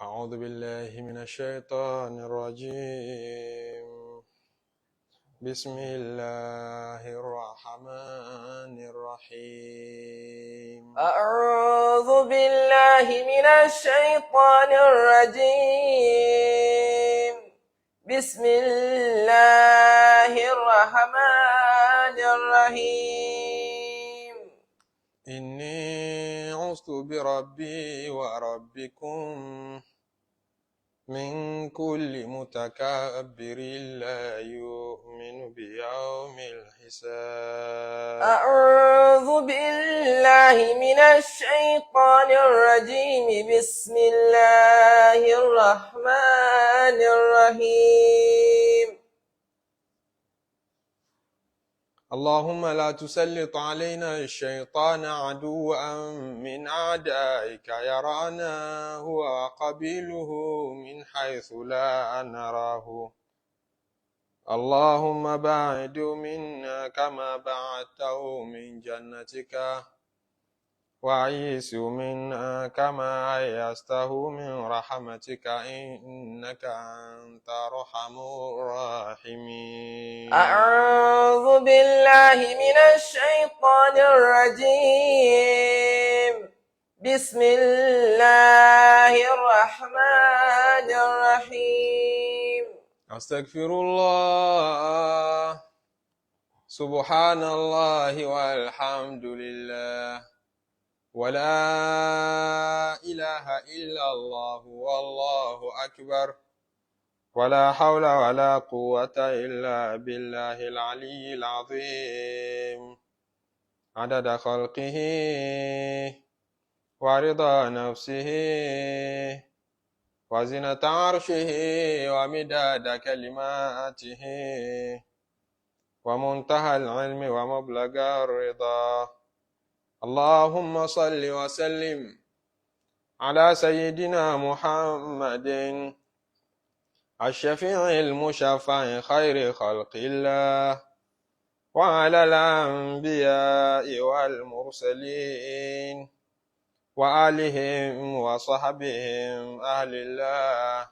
أعوذ بالله من الشيطان الرجيم. بسم الله الرحمن الرحيم. أعوذ بالله من الشيطان الرجيم. بسم الله الرحمن الرحيم. إني عزت بربي وربكم من كل متكبر لا يؤمن بيوم الحساب. أعوذ بالله من الشيطان الرجيم. بسم الله الرحمن الرحيم. اللهم لا تسلط علينا الشيطان عدوا من أعدائك يرانا هو وقبيله من حيث لا نراه. اللهم باعد منا كما بعدته من جنتك، وعيس منا كما عيسته من رحمتك، إنك أنت أرحم الراحمين. أعوذ بالله من الشيطان الرجيم. بسم الله الرحمن الرحيم. أستغفر الله. سبحان الله والحمد لله ولا إله إلا الله والله أكبر ولا حول ولا قوة إلا بالله العلي العظيم. عدد خلقه ورضا نفسه وزنة عرشه ومداد كلماته ومنتهى العلم ومبلغ الرضا. اللهم صل وسلم على سيدنا محمد الشفيع المشفع خير خلق الله، وعلى الأنبياء والمرسلين وآلهم وصحبهم أهل الله.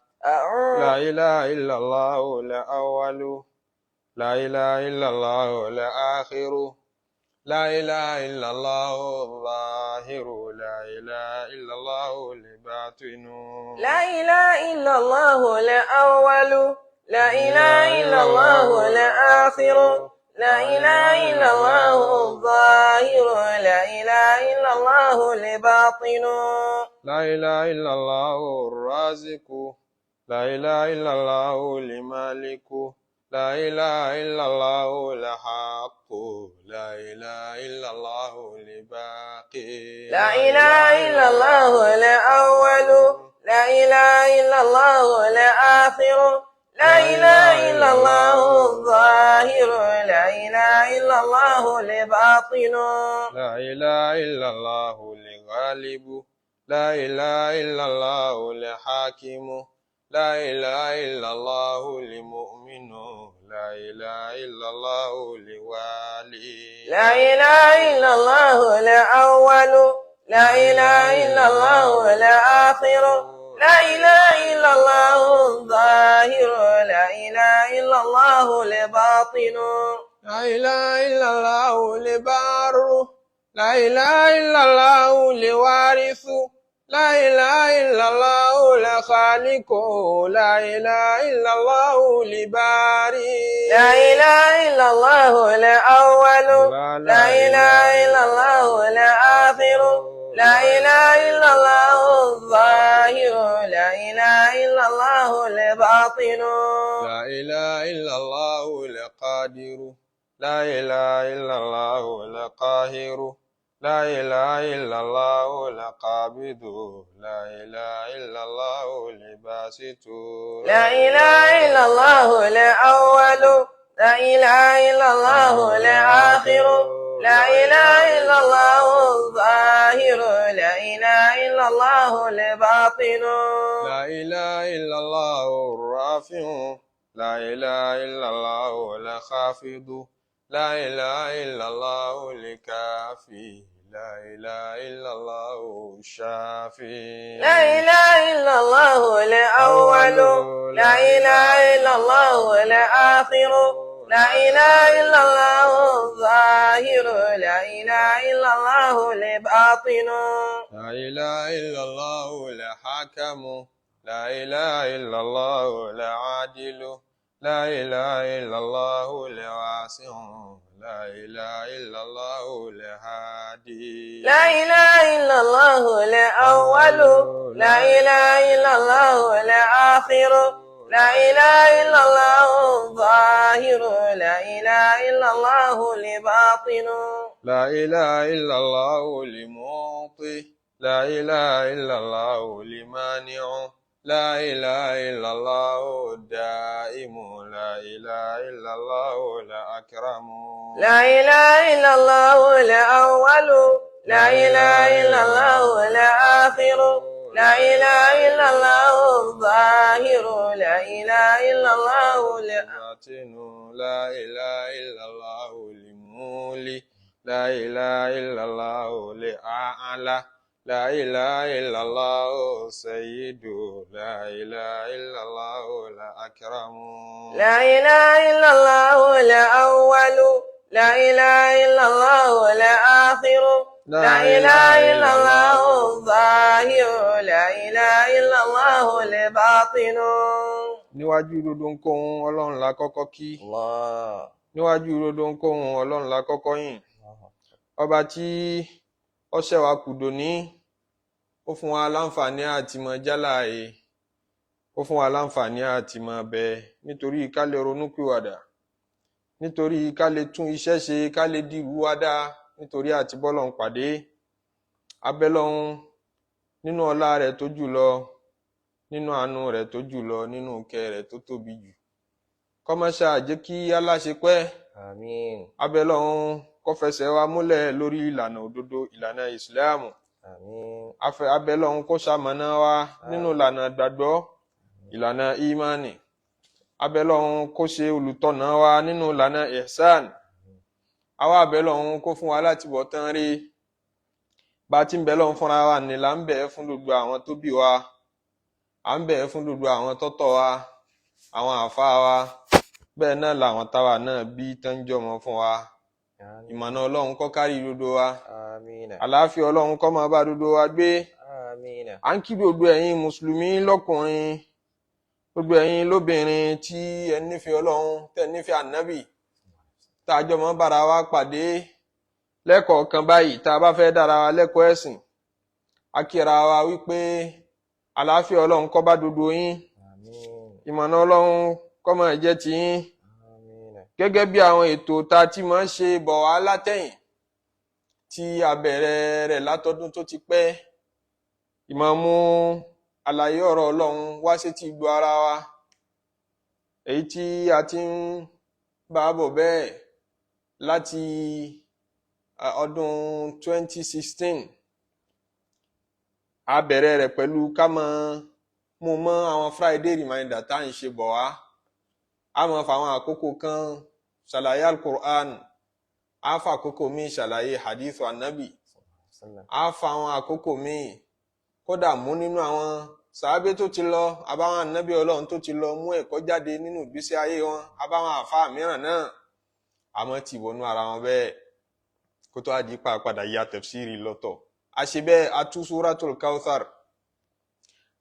لا إله إلا الله لا أول، لا إله إلا الله لا آخر، لا إله إلا الله الظاهر، لا إله إلا الله الباطن. لا إله إلا الله لا أول، لا إله إلا الله لا آخر، لا إله إلا الله الظاهر، لا إله إلا الله الباطن. لا إله إلا الله الرازق، لا إله إلا الله المالك، لا إله إلا الله الحق، لا إله إلا الله الباقي. لا إله إلا الله الأول، لا إله إلا الله الآخر، لا إله إلا الله الظاهر، لا إله إلا الله الباطن. لا إله إلا الله الغالب، لا إله إلا الله الحاكم، لا إله إلا الله المؤمن، لا إله إلا الله الوالي. لا إله إلا الله الأول، لا إله إلا الله الآخر، لا إله إلا الله الظاهر، لا إله إلا الله الباطن. لا إله إلا الله البار، لا إله إلا الله الوارث، لا إله إلا الله الخالق، لا إله إلا الله الباري. لا إله إلا الله الأول، لا إله إلا الله الآخر، لا إله إلا الله الظاهر، لا إله إلا الله الباطن. لا إله إلا الله القادر، لا إله إلا الله القاهر، لا إله إلا الله القابض، لا إله إلا الله الباسط. لا إله إلا الله الأول، لا إله إلا الله الآخر، لا إله إلا الله الظاهر، لا إله إلا الله الباطن. لا إله إلا الله الرافع، لا إله إلا الله الخافض، لا إله إلا الله الكافي، لا إله إلا الله الشافي. لا إله إلا الله الأول، لا إله إلا الله الآخر، لا إله إلا الله الظاهر، لا إله إلا الله الباطن. لا إله إلا الله الحكم، لا إله إلا الله العادل، لا إله إلا الله الواسع، لا إله إلا الله الهادي. لا إله إلا الله الأول، لا إله إلا الله الآخر، لا إله إلا الله الظاهر، لا إله إلا الله الباطن. لا إله إلا الله المعطي، لا إله إلا الله المانع، لا إله إلا الله الدائم، لا إله إلا الله الأكرم. لا إله إلا الله الأول، لا إله إلا الله الآخر، لا إله إلا الله الظاهر، لا إله إلا الله الباطن. لا إله إلا الله المولي، لا إله إلا الله الأعلى، لا إله إلا الله السيد، لا إله إلا الله الأكرم. لا إله إلا الله الأول، لا إله إلا الله الآخر، لا إله إلا الله الظاهر، لا إله إلا الله الباطن. Níwájú gbogbo ohunkóhun, Ọlọ́run la kọ́kọ́ kí. الله. Níwájú gbogbo ohunkóhun, Ọlọ́run la kọ́kọ́ yìn, ọba tí ó ṣẹ́ wa kù dòní, ó fún wa láǹfààní àti mọ jálàyé, ó fún wa láǹfààní àti mọ bẹ nítorí ká lè ronúpìwàdà, nítorí ká lè tún iṣẹ́ ṣe, ká lè dìrú wa dá, nítorí àti bọ́lọ́run pàdé. Abẹ́lọ́run nínú ọlá rẹ̀ tó jù lọ, nínú àánú rẹ̀ tó jù lọ, nínú ìkẹ́ rẹ̀ tó tóbi jù, kọ́mọ́ṣá jẹ́ kí aláṣẹ pẹ́. آمين. Abẹ́lọ́run kó fẹsẹ̀ wa múlẹ̀ lórí ìlànà òdodo, ìlànà ìsìláàmù. آمين. Afẹ́ abẹ́lọ́run kó ṣamọ̀nà wa nínú ìlànà ìgbàgbọ́, ìlànà ìmánì. Abẹ́lọ́run kó ṣe olùtọ̀nà wa nínú ìlànà ihsan. Àwa abẹ́lọ́run kó fún wa láti bọ̀ tán rí. Bá a ti ń bẹ lọ́run fúnra wa ní là ń bẹ̀ fún gbogbo àwọn tó bí wa, à ń bẹ̀ fún gbogbo àwọn tó tọ́ wa, àwọn àáfàá wa, bẹ́ẹ̀ náà làwọn táwa náà bí tán jọmọ fún wa. Ìmọ̀nà Ọlọ́run kó kárí gbogbo wa. آمين. Àlàáfíà Ọlọ́run kó máa bá gbogbo wa gbé. آمين. À ń kí gbogbo ẹ̀yin mùsùlùmí lọ́kùnrin, gbogbo ẹ̀yin lóbìnrin tí ẹ nífẹ̀ẹ́ Ọlọ́run, tẹ́ nífẹ̀ẹ́ ànábì, tá a jọ mọ́ bára wa pàdé lẹ́kọ̀ọ̀kan báyìí tá a bá fẹ́ dára wa lẹ́kọ̀ọ́ ẹ̀sìn. A kíra wa wípé àlàáfíà Ọlọ́run kó bá gbogbo yín. آمين. Ìmọ̀nà Ọlọ́run kó máa jẹ́ tiyín. آمين. Gẹ́gẹ́ bí àwọn ètò tá a ti máa ń ṣe bọ̀ wá látẹ̀yìn, tí a bẹ̀rẹ̀ rẹ̀ látọdún tó ti pẹ́, ìmọ̀ mú àlàyé ọ̀rọ̀ Ọlọ́run wá sétí gbọ́ ara wa, èyí tí a ti ń bá bọ̀ bẹ́ẹ̀ láti ọdún 2016. A bẹ̀rẹ̀ rẹ̀ pẹ̀lú ká máa mú mọ́ àwọn Friday reminder tá à ń ṣe bọ̀ wá. A máa fa àwọn àkókò kan ṣàlàyé Al-Qur'an, a fa àkókò míì ṣàlàyé hadith anabi, a fa àwọn àkókò míì kódà mú nínú àwọn sàábé tó ti lọ, àbáwọn anabi Ọlọ́run tó ti lọ, mú ẹ̀kọ́ jáde nínú ìgbésí ayé wọn, àbáwọn àfáà mìíràn náà, àmọ́ tì wọnú ara wọn bẹ́ẹ̀ kó tó àdí pa padà ya tafsiri lọ́tọ̀. A ṣe bẹ́ẹ̀, a tú Suratul Kawthar,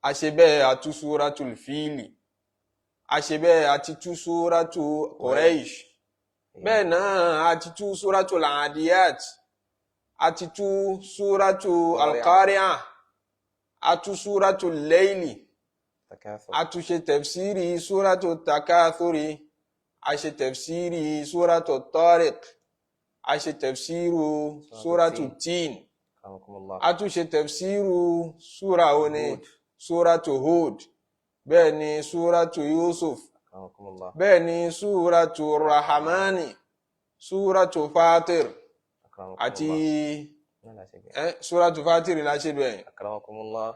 a ṣe bẹ́ẹ̀, a tú Suratul Fili, a ṣe bẹ́ẹ̀, a ti tú Suratu Quraish, bẹ́ẹ̀ náà a ti tú Suratul Adiyat, a ti tú Suratu Al-Qari'ah, a tú Suratul Layli, a tún ṣe tafsiri Suratu Takathuri, a ṣe tafsiri Suratu Tariq, a ṣe tafsiru Suratu Tin, a tún ṣe tafsiru súra oní Suratu Hud, bẹ́ẹ̀ ni Suratu Yusuf, bẹ́ẹ̀ ni Suratu Rahamani, Suratu Fatir àti Suratu Fatir la ṣe bẹ́ẹ̀.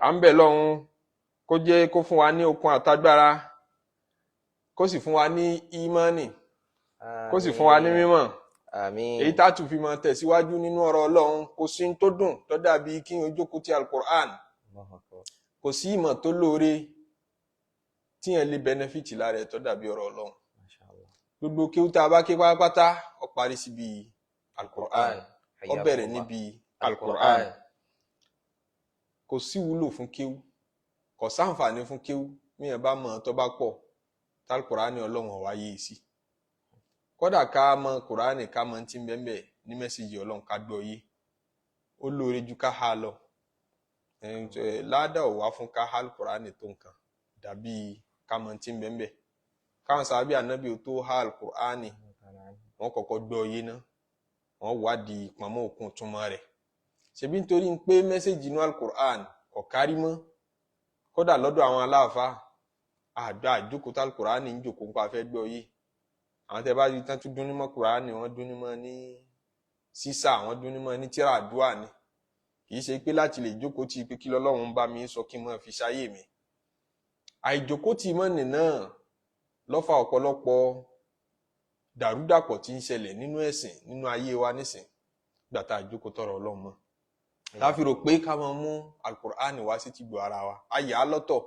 À ń bẹ̀ lọ́hún kó jẹ́ kó fún wa ní okun àtagbára, kó sì fún wa ní ìmánì, kó sì fún wa ní mímọ̀. Àmín. Èyí tá a tún fi máa tẹ̀síwájú nínú ọ̀rọ̀ Ọlọ́run, kò sí ní tó dùn tó dàbí kí n jókòó ti Al-Qur'an. Allahu akbar. Kò sí ìmọ̀ tó lóore tíyẹn lè benefit lára ẹ̀ tó dàbí ọ̀rọ̀ Ọlọ́run. Masha Allah. Gbogbo kéwú tá a bá ké pátápátá, ó parí síbi Al-Qur'an, ó bẹ̀rẹ̀ Hayyakumullah. níbi Al-Qur'an. Kò sí wúlò fún kéwú, kò sáǹfààní fún kéwú míyàn bá mọ̀ tó bá pọ̀ tálkùránì Ọlọ́run ọ̀wá yé sí. Kódà ká mọ̀ kùránì, ká mọ̀ tí ń bẹ́ẹ̀ bẹ́ẹ̀ ní message Ọlọ́run, ká gbọ́ yé, ó lóore ju ká há lọ. Ládà ò wá fún ká há kùránì tó nǹkan dàbí ká mọ̀ tí ń bẹ́ẹ̀ bẹ́ẹ̀. Káwọn sàábì ànábì ò tó há kùránì, wọ́n kọ́kọ́ gbọ́ yé ná, wọ́n wádìí pọnmọ́ òkun túmọ̀ rẹ̀. Ṣebí nítorí pé message inú alukur'an kò kárí mọ́, kódà lọ́dọ̀ àwọn aláàfáà àdó àjókòó tá alukur'an ń jòkó nípa fẹ́ gbọ́ yé. Àwọn tẹ́ bá rí tán tún dún ní mọ́ kur'an, wọ́n dún ní mọ́ ní sísá, wọ́n dún ní mọ́ ní tíra àdúrà ni. Kì í ṣe pé láti lè jókòó tí pé kí lọ́lọ́run bá mi sọ kí n máa fi ṣayé mi. Àìjókòó tí mọ́ nì náà lọ́fà ọ̀pọ̀lọpọ̀ dàrúdàpọ̀ tí ń ṣẹlẹ̀ nínú ẹ̀sìn, nínú ayé wa nísìn, gbà tá a jókòó tọrọ Ọlọ́run mọ́, láfi rò pé ká máa mú alukur'an wá sí ti gbọ́ ara wa. A yà á lọ́tọ̀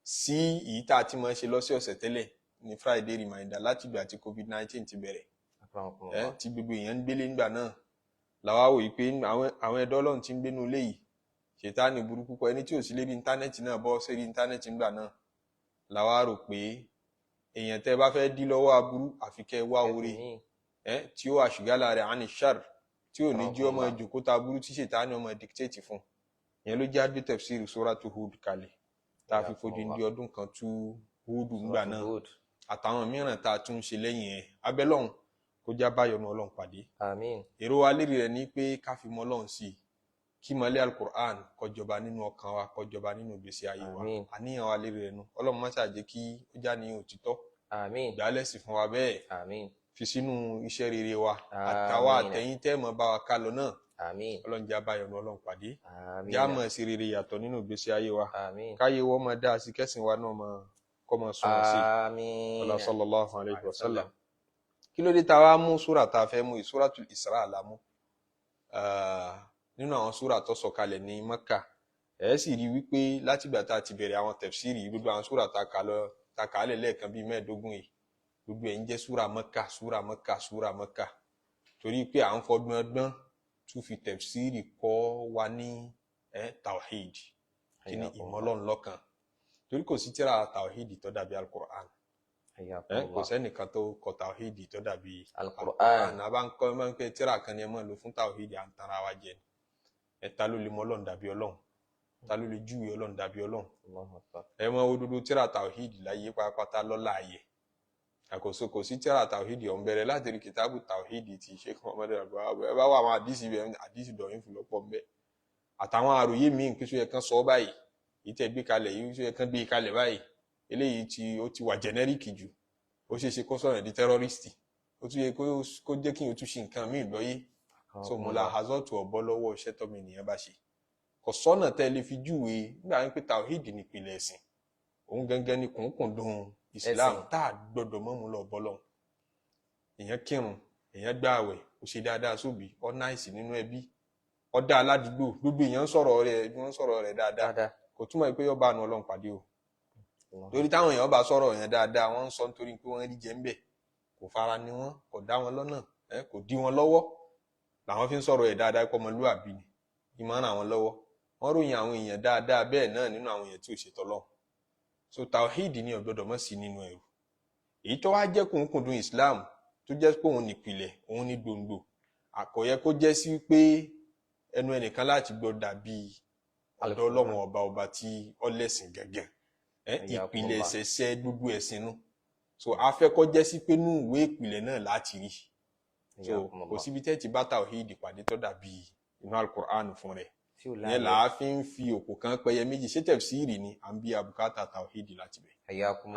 sí èyí tá a ti máa ṣe lọ́sọ̀ọ̀sẹ̀ tẹ́lẹ̀ ní Friday reminder láti ìgbà tí COVID-19 ti bẹ̀rẹ̀, Akramakumullah. tí gbogbo èèyàn ń gbélé ńgbà náà. Làwa wò yìí pé àwọn ẹ̀dọ́ Ọlọ́run ti ń gbénu ilé yìí, ṣètánì burúkú kọ ẹni tí ò sí lérí íńtánẹ́ẹ̀tì náà bọ́ sórí íńtánẹ́ẹ̀tì ńgbà náà. Làwa rò pé èèyàn tẹ́ bá fẹ́ dí lọ́wọ́ aburú, àfi kẹ́ ẹ wá oore tí ó àṣùgálà rẹ̀ àní ṣàr tí ò ní jí ọmọ ìjòkó ta burú tí ṣètánì ọmọ dictate fún. Ìyẹn ló jẹ́ àgbé tafsir Suratu Hud kalẹ̀, tá a fi fojú ní ọdún kan tú Hud ńgbà náà, àtàwọn mìíràn tá a tún ṣe lẹ́yìn ẹ̀. Abẹ́lọ́hún kó já báyọ̀nù Ọlọ́run pàdé. Àmín. Èrò wa lérí rẹ̀ ní pé ká fi mọ Ọlọ́run sí i, kí mọ́lẹ̀ alukur'an kó jọba nínú ọkàn wa, kó jọba nínú ìgbésí ayé wa. Àmín. Àníyàn wa lérí rẹ̀ nu. Ọlọ́run má ṣáà jẹ́ kí ó já ní òtítọ́. Àmín. Ìgbálẹ̀sì fún wa bẹ́ẹ̀. Àmín. Fi sínú iṣẹ́ rere wa àtàwa Àmín. àtẹ̀yìn tẹ́ mọ́ bá wa ká lọ náà. Àmín. Ọlọ́run jẹ́ abáyọ̀nù Ọlọ́run pàdé. Àmín. Já mọ̀ sí rere yàtọ̀ nínú ìgbésí ayé wa. Àmín. Káyé wọ́n máa dá sí, kẹ́sìn wa náà máa kọ́ máa sunwọ̀n sí. Àmín. Ọlá sallallahu alayhi wa sallam. Kí ló dé tá a wá mú súrà tá a fẹ́ mú yìí? Súratul Isra la mú. Nínú àwọn súrà tó sọ̀kalẹ̀ ní Mẹ́kà, ẹ̀ sì rí wípé látìgbà tá a ti bẹ̀rẹ̀ àwọn tafsiri, gbogbo àwọn súrà tá a kà lọ, tá a kà á lẹ̀ lẹ́ẹ̀kan bíi 15 yìí, gbogbo ẹ̀ ń jẹ́ súrà Mẹ́kà, súrà Mẹ́kà, súrà Mẹ́kà, torí pé à ń fọgbọ́n gbọ́n tún fi tafsiri kọ́ wa ní tawhid, kí ni ìmọ̀ Ọlọ́run lọ́kan, torí kò sí tíra tawhid tó dàbí Al-Qur'an. Kò sẹ́nìkan tó kọ tawhid tó dàbí Al-Qur'an. Àbá ń kọ́ máa ń pẹ́ tíra kan ni ẹ máa lò fún tawhid, à ń tanra wa jẹ ni. Ta ló lè mọ Ọlọ́run dàbí Ọlọ́run? Ta ló lè júwe Ọlọ́run dàbí Ọlọ́run? Allahu akbar. Ẹ mọ òdodo tíra tawhid láyé pátápátá lọ́la ayé àkóso, kò sí tíra tawhid ọ̀hún bẹ̀rẹ̀ láti rí kìtàbù tawhid ti Sheikh Muhammad Abdul. Ẹ bá wà àwọn àdìsí bẹ, àdìsí dọ̀yìn fún lọ́pọ̀ ńbẹ, àtàwọn àròyé míì pé sọ yẹ kán sọ báyìí, èyí tẹ́ gbé kalẹ̀ yìí, sọ yẹ kán gbé kalẹ̀ báyìí, eléyìí tí ó ti wà generic jù, ó ṣeé ṣe kó sọ̀rọ̀ di terrorist, ó tún yẹ kó jẹ́ kí n tún ṣe nǹkan míì lọ́yé. So mo la hazọ́tù ọ̀bọ lọ́wọ́ iṣẹ́ tọ́mọ ènìyàn bá ṣe. Kò sọ́nà tẹ́ lè fi júwe nígbà wípé tawhid nípìnlẹ̀ ẹ̀sìn, òun gangan ni kùnkùndùn Islam tá a gbọ́dọ̀ mọ́ mú lọ bọ́ lọ́hùn. Èèyàn kírun, èèyàn gbààwẹ̀, ó ṣe dáadáa sóbì, ó nice nínú ẹbí, ó dá aládùúgbò, gbogbo èèyàn ń sọ̀rọ̀ rẹ̀, wọ́n ń sọ̀rọ̀ rẹ̀ dáadáa, kò túmọ̀ pé yóò bá àánú Ọlọ́run pàdé o. Torí táwọn èèyàn bá sọ̀rọ̀ yẹn dáadáa, wọ́n ń sọ nítorí pé wọ́n rí jẹ ń bẹ̀, kò fara ni wọ́n, kò dá wọn lọ́nà, kò dí wọn lọ́wọ́ làwọn fi ń sọ̀rọ̀ ẹ̀ dáadáa, pé ọmọlúwàbí ni, ìmọ̀ ràn àwọn lọ́wọ́. Wọ́n ròyìn àwọn èèyàn dáadáa bẹ́ẹ̀ náà nínú àwọn èèyàn tí ò ṣètò Ọlọ́run. So tawhid ni ò gbọ́dọ̀ mọ́ sí nínú ẹrù. Èyí tó wá jẹ́ kùnkùndùn Islam, tó jẹ́ pé òun nìpìlẹ̀, òun ní gbòǹgbò, àkọ́yẹ kó jẹ́ sí pé ẹnu ẹnìkan láti gbọ́ dàbí ọ̀dọ̀ Ọlọ́run ọba, ọba tí ọlẹ́sìn gẹ́gẹ́ ìpìlẹ̀ ẹ̀sẹ̀ṣẹ̀ gbogbo ẹ̀sìn nu. So afẹ́kọ́ jẹ́ sí pé nú ìwé ìpìlẹ̀ náà láti rí. So kò síbi tẹ́ ti bá tawhid pàdé tó dàbí inú Al-Qur'an fún rẹ̀. Yẹn là á fi ń fi òkò kan pẹyẹ méjì ṣé tafsiri ni à ń bí abùkátà tawhid láti bẹ̀.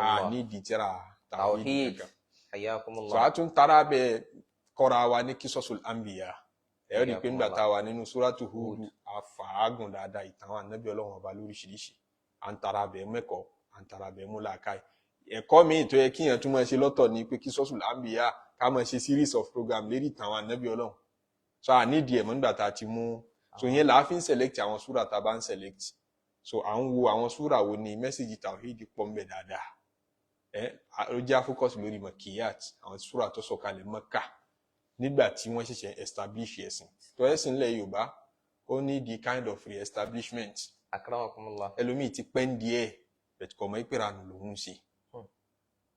A ní ìdí tíra tawhid kankan. So a tún tara bẹ kọ́ra wa ní Qisasul Anbiya. Ẹ rí i pé ńgbà tá a wà nínú Suratu Hud, àfàágùn dáadáa ìtàn àwọn ànábì Ọlọ́run ọba lóríṣiríṣi. À ń tara bẹ mẹ́kọ̀ọ́, à ń tara bẹ mú làákàyè. Ẹ̀kọ́ míì tó yẹ kíyàn tún máa ṣe lọ́tọ̀ ni pé kí Suratul Anbiya ká máa ṣe series of program lérí ìtàn àwọn ànábì Ọlọ́run. So à nídìí ẹ̀ mọ́ nígbà tá a ti mú. So ìyẹn là á fi ń select àwọn súrà tá a bá ń select. So à ń wo àwọn súrà wo ni message tawhid pọ̀ ń bẹ dáadáa. Ẹ ó jẹ́ focus lórí makiyat, àwọn súrà tó sọ̀kalẹ̀ Mẹ́kà nígbà tí wọ́n ṣẹ̀ṣẹ̀ establish ẹ̀sìn. Tó ẹ̀sìn ilẹ̀ Yorùbá, ó ní the kind of re-establishment. Akramakumullah. Ẹlòmíì ti pẹ́ ń díẹ̀ bẹ̀tù kọ̀ mọ́ ìpèrànù lòún ṣe.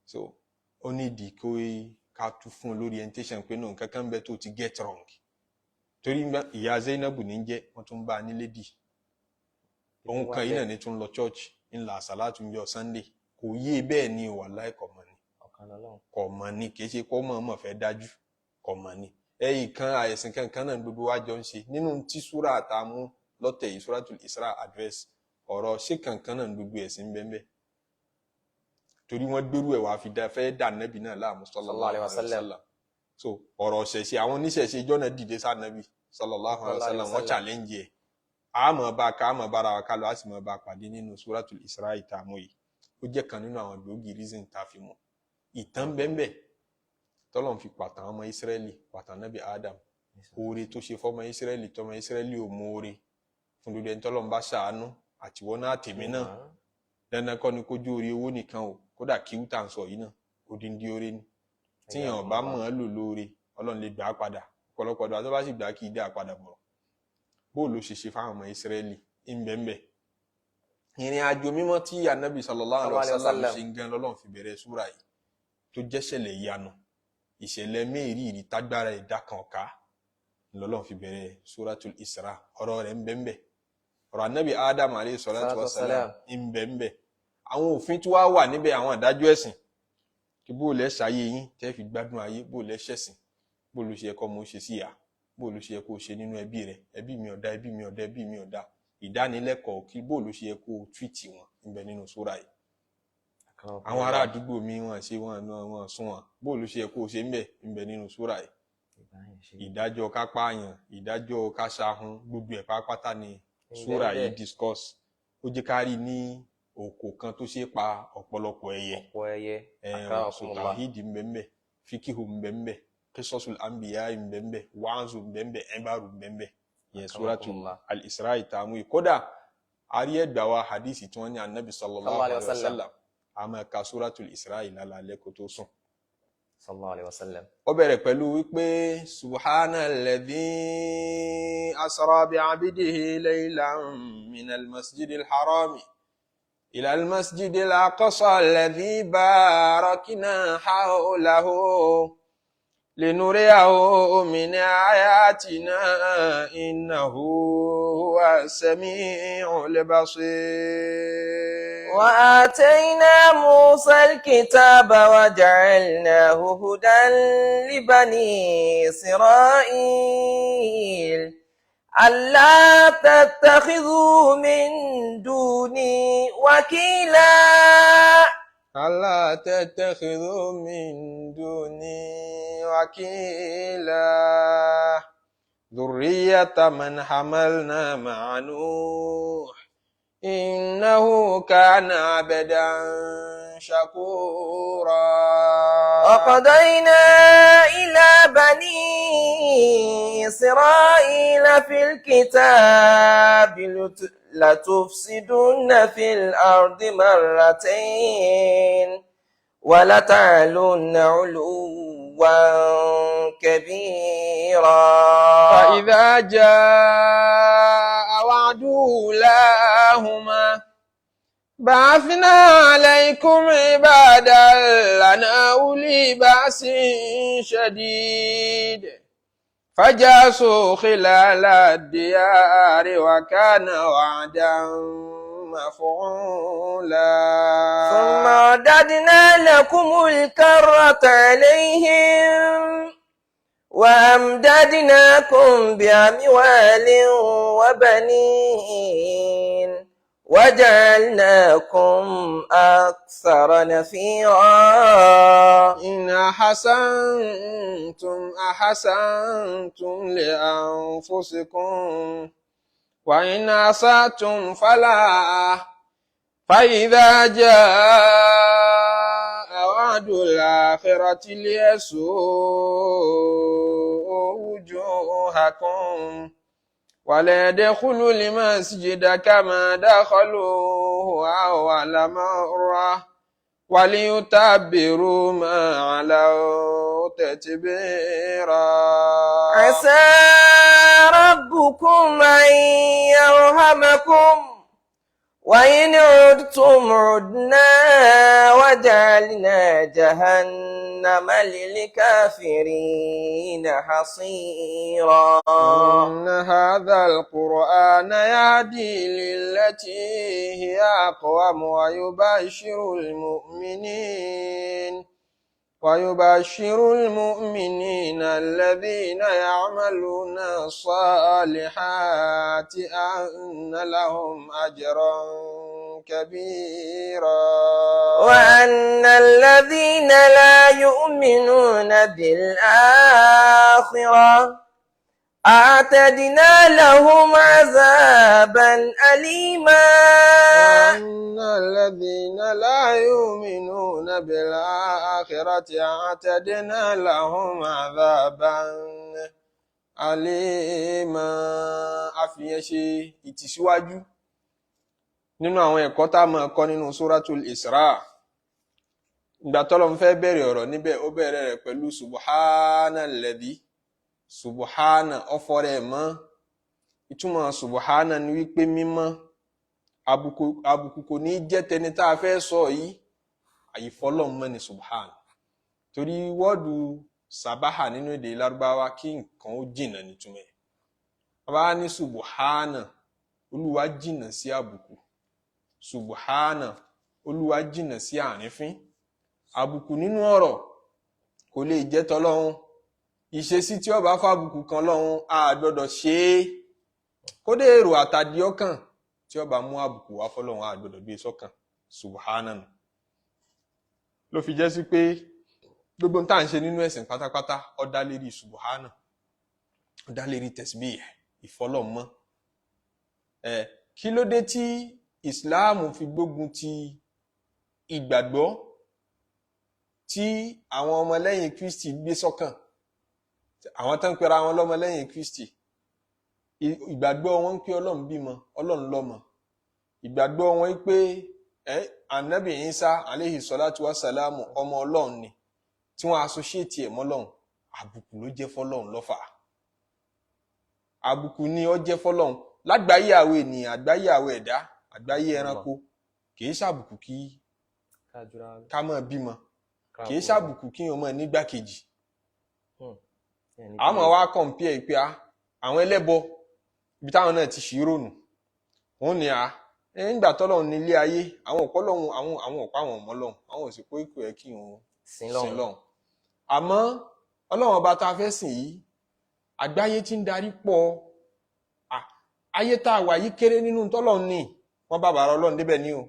So ó ní ìdí kó ká tún fún un lórí orientation pé náà nǹkan kan bẹ tó ti get wrong, torí ìyá Zainabu ní jẹ́ wọ́n tún bá a ní lady òun kan yìí náà ní tún lọ church ńlá àsálàtú ń jọ Sunday, kò yé bẹ́ẹ̀ ni. Wàláì, kò mọ̀ ni. Ọ̀kan lọ́lọ́run. Kò mọ̀ ni, kì í ṣe kó mọ̀ mọ̀ fẹ́ dájú, kò mọ̀ ni. Ẹ̀yìn kan àìsàn kankan náà gbogbo wa jọ ń ṣe nínú tí súrà àtàmú lọ́tẹ̀ yìí, Suratul Isra, address ọ̀rọ̀ ṣé kankan náà gbogbo ẹ̀sìn bẹ́ẹ̀, torí wọ́n gbérú ẹ̀ wá fi dá fẹ́ dà nẹ́bì náà láàmú, sallallahu alaihi wasallam. So ọ̀rọ̀ ṣẹ̀ṣẹ̀, àwọn oníṣẹ̀ṣe ìjọ náà dìde sànẹ́bì sallallahu alaihi wasallam, wọ́n challenge ẹ̀. Àmọ́ bá ká àmọ́ bára wa ká lọ, á sì mọ́ bá pàdé nínú Suratul Isra ìtààmú yìí. Ó jẹ́ kan nínú àwọn gbòógì reason tá a fi mọ̀ ìtàn bẹ́ẹ̀ tọ́lọ́n fi pàtàn ọmọ Ísírẹ́lì, pàtàn nábì Adam, oore tó ṣe fọmọ Ísírẹ́lì, tọmọ Ísírẹ́lì ò mú oore fún gbogbo ẹni tọ́lọ́n bá ṣàánú, àtiwọ́ náà tèmi náà. Dandan kọ́ ni kójú orí owó nìkan o, kódà kí wúta ń sọ yìí náà, odindi oore ni. Tíyàn bá mọ̀ ọ́ lò lóore, Ọlọ́run lè gbà á padà. Ọ̀pọ̀lọpọ̀ ọ̀dọ́ àti bá sì gbà á, kì í dá a padà bọ̀rọ̀. Bó ló ṣe ṣe fáwọn ọmọ Ísírẹ́lì ńbẹ́ńbẹ́ ìrìn àjò mímọ́ tí anabi sallallahu alaihi wasallam ṣe ń gan lọ́lọ́run fi bẹ̀rẹ̀ súra yìí, tó jẹ́ ṣẹlẹ̀ ìyanu, ìṣẹ̀lẹ̀ mẹ́rìírí tágbára ẹ̀dá kan ọ̀ká lọ́lọ́run fi bẹ̀rẹ̀ Suratul Isra. Ọ̀rọ̀ rẹ̀ ńbẹ́ńbẹ́, ọ̀rọ̀ anabi Adam alayhi salatu wassalam ńbẹ́ńbẹ́, àwọn òfin tí wàá wà níbẹ̀, àwọn àdájọ́ ẹ̀sìn kí bó lẹ́ ṣayé yín tẹ́ fi gbádùn ayé, bó lẹ́ ṣẹ̀sìn, bó ló ṣe yẹ kọ́ mo ṣe sí ìyá, bó ló ṣe yẹ kó o ṣe nínú ẹbí rẹ, ẹbí mi ọ̀dá, ẹbí mi ọ̀dá, ẹbí mi ọ̀dá, ìdánilẹ́kọ̀ọ́ kí bó ló ṣe yẹ kó o túwìtì wọn níbẹ̀ nínú súra yìí. Àwọn ará àdúgbò mi wọn ṣe wọn wọn sún wọn, bó ló ṣe yẹ kó o ṣe ńbẹ̀ ńbẹ̀ nínú súra yìí. Ìdájọ́ ká pààyàn, ìdájọ́ ká ṣahun, gbogbo ẹ̀ pátápátá ni súra yìí discuss. Ó jẹ́ ká rí ní òkò kan tó ṣe pa ọ̀pọ̀lọpọ̀ ẹyẹ. Ọ̀pọ̀ ẹyẹ. Tawhidi ńbẹ̀ńbẹ̀, fíkìhù ńbẹ̀ńbẹ̀, qisasul anbiya ńbẹ̀ńbẹ̀, wáàzù ńbẹ̀ńbẹ̀, ẹ̀bàrù ńbẹ̀ńbẹ̀. Yẹn Suratu al-Isra ìtààmú yìí. Kódà àrí ẹgbà wa hadisi tí wọ́n ní anabi sallallahu alayhi wa sallam a máa ka Suratul Isra ìlàlálẹ́ kó tó sùn. Sallallahu alayhi wa sallam. Ó bẹ̀rẹ̀ pẹ̀lú wípé subhanalladhi asra bi'abdihi laylan minal masjidil harami ila al-masjidil aqsa alladhi barakna hawlahu linuriyahu min ayatina innahu huwa sami'ul basir. وآتينا موسى الكتاب وجعلناه هدى لبني إسرائيل ألا تتخذوا من دوني وكيلا. ألا تتخذوا من دوني وكيلا ذرية من حملنا مع نوح إنه كان عبدا شكورا. وقضينا إلى بني إسرائيل في الكتاب لتفسدن في الأرض مرتين ولتعلن علوا كبيرا. فإذا جاء وعد أولاهما بعثنا عليكم عبادا لنا أولي بأس شديد فجاسوا خلال الديار وكان وعدا مفعولا. ثم رددنا لكم الكرة عليهم وأمددناكم بأموال وبنين وجعلناكم أكثر نفيرا. إن أحسنتم أحسنتم لأنفسكم وإن أسأتم فلها فإذا جاء الآخرة ليسوءوا وجوهكم ولا يدخلوا المسجد كما دخلوه أول مرة وليتبروا ما علوا تتبيرا. عسى ربكم أن يرحمكم وإن عدتم عدنا وجعلنا جهنم للكافرين حصيرا. إن هذا القرآن يهدي للتي هي أقوم ويبشر المؤمنين الذين يعملون الصالحات أن لهم أجرا كبيرا. وأن الذين لا يؤمنون بالآخرة أعتدنا لهم عذابا أليما. وأن الذين لا يؤمنون بالآخرة أعتدنا لهم عذابا أليما. Àfihàn ṣe ìtìsíwájú nínú àwọn ẹ̀kọ́ tá a máa kọ́ nínú Suratul Isra. Ìgbà tọ́lọ́run fẹ́ bẹ̀rẹ̀ ọ̀rọ̀ níbẹ̀, ó bẹ̀rẹ̀ rẹ̀ pẹ̀lú سبحان الذي. سبحان, ọ̀fọ̀ rẹ̀ mọ́. Ìtumọ̀ سبحان ni wípé mímọ́, àbùkù kò ní jẹ́ tẹni tá a fẹ́ sọ yìí. Àyífọ́lọ́mọ́ ni سبحان, torí word سبح nínú èdè Lárúbáwá, kí nǹkan ó jìnnà nítumọ̀ ẹ̀. Bàbá ní سبحان, Olúwa jìnnà sí àbùkù. سبحان, Olúwa jìnnà sí àrífín. Àbùkù nínú ọ̀rọ̀ kò lè jẹ́ tọlọ́hun. Ìṣesí tí ó bá fàbùkù kan lọ́hun, a gbọ́dọ̀ ṣe é. Kódé èrò àtàdí ọkàn tí ó bá mú àbùkù wá fọlọ́hun, a gbọ́dọ̀ gbé sọ́kàn. سبحان nù ló fi jẹ́ sí pé gbogbo tá à ń ṣe nínú ẹ̀sìn pátápátá, ó dá lérí سبحان, ó dá lérí تسبيح, ìfọlọ́mọ́ ẹ. Kí ló dé tí Ìsìláàmù fi gbógun ti ìgbàgbọ́ tí àwọn ọmọlẹ́yìn Kristi gbé sọ́kàn? Àwọn tó ń pera wọn lọ́mọlẹ́yìn Kristi, ìgbàgbọ́ wọn ń pé Ọlọ́run bímọ, Ọlọ́run lọ́mọ. Ìgbàgbọ́ wọn pé ẹ Anabi Isa عليه الصلاة والسلام ọmọ Ọlọ́run ni, tí wọ́n associate ẹ̀ mọ́lọ́run. Àbùkù ló jẹ́ fọ́lọ́run lọ́fà. Àbùkù ni ó jẹ́ fọ́lọ́run lágbàáyé àwọn ènìyàn, àgbáyé àwọn ẹ̀dá, àgbáyé ẹranko. Kì í ṣàbùkù kí ká máa bímọ, kì í ṣàbùkù kí wọn máa nígbàkejì. Àmọ́ wá compare pé àwọn ẹlẹ́bọ, ibi táwọn náà ti ṣì rònú òun ni a nígbà tọ́lọ́run ní ilé ayé, àwọn òpó lọ́hùn, àwọn òpó, àwọn ọmọ lọ́hùn, àwọn òsì pé kò yẹ kí wọn sin sin lọ́hùn. Àmọ́ Ọlọ́run ọba tá a fẹ́ sìn yìí, àgbáyé tí ń darí pọ̀. Ayé tá a wà yìí kéré nínú tọ́lọ́run ní. Wọ́n bá bàrà Ọlọ́run débẹ̀ ní o.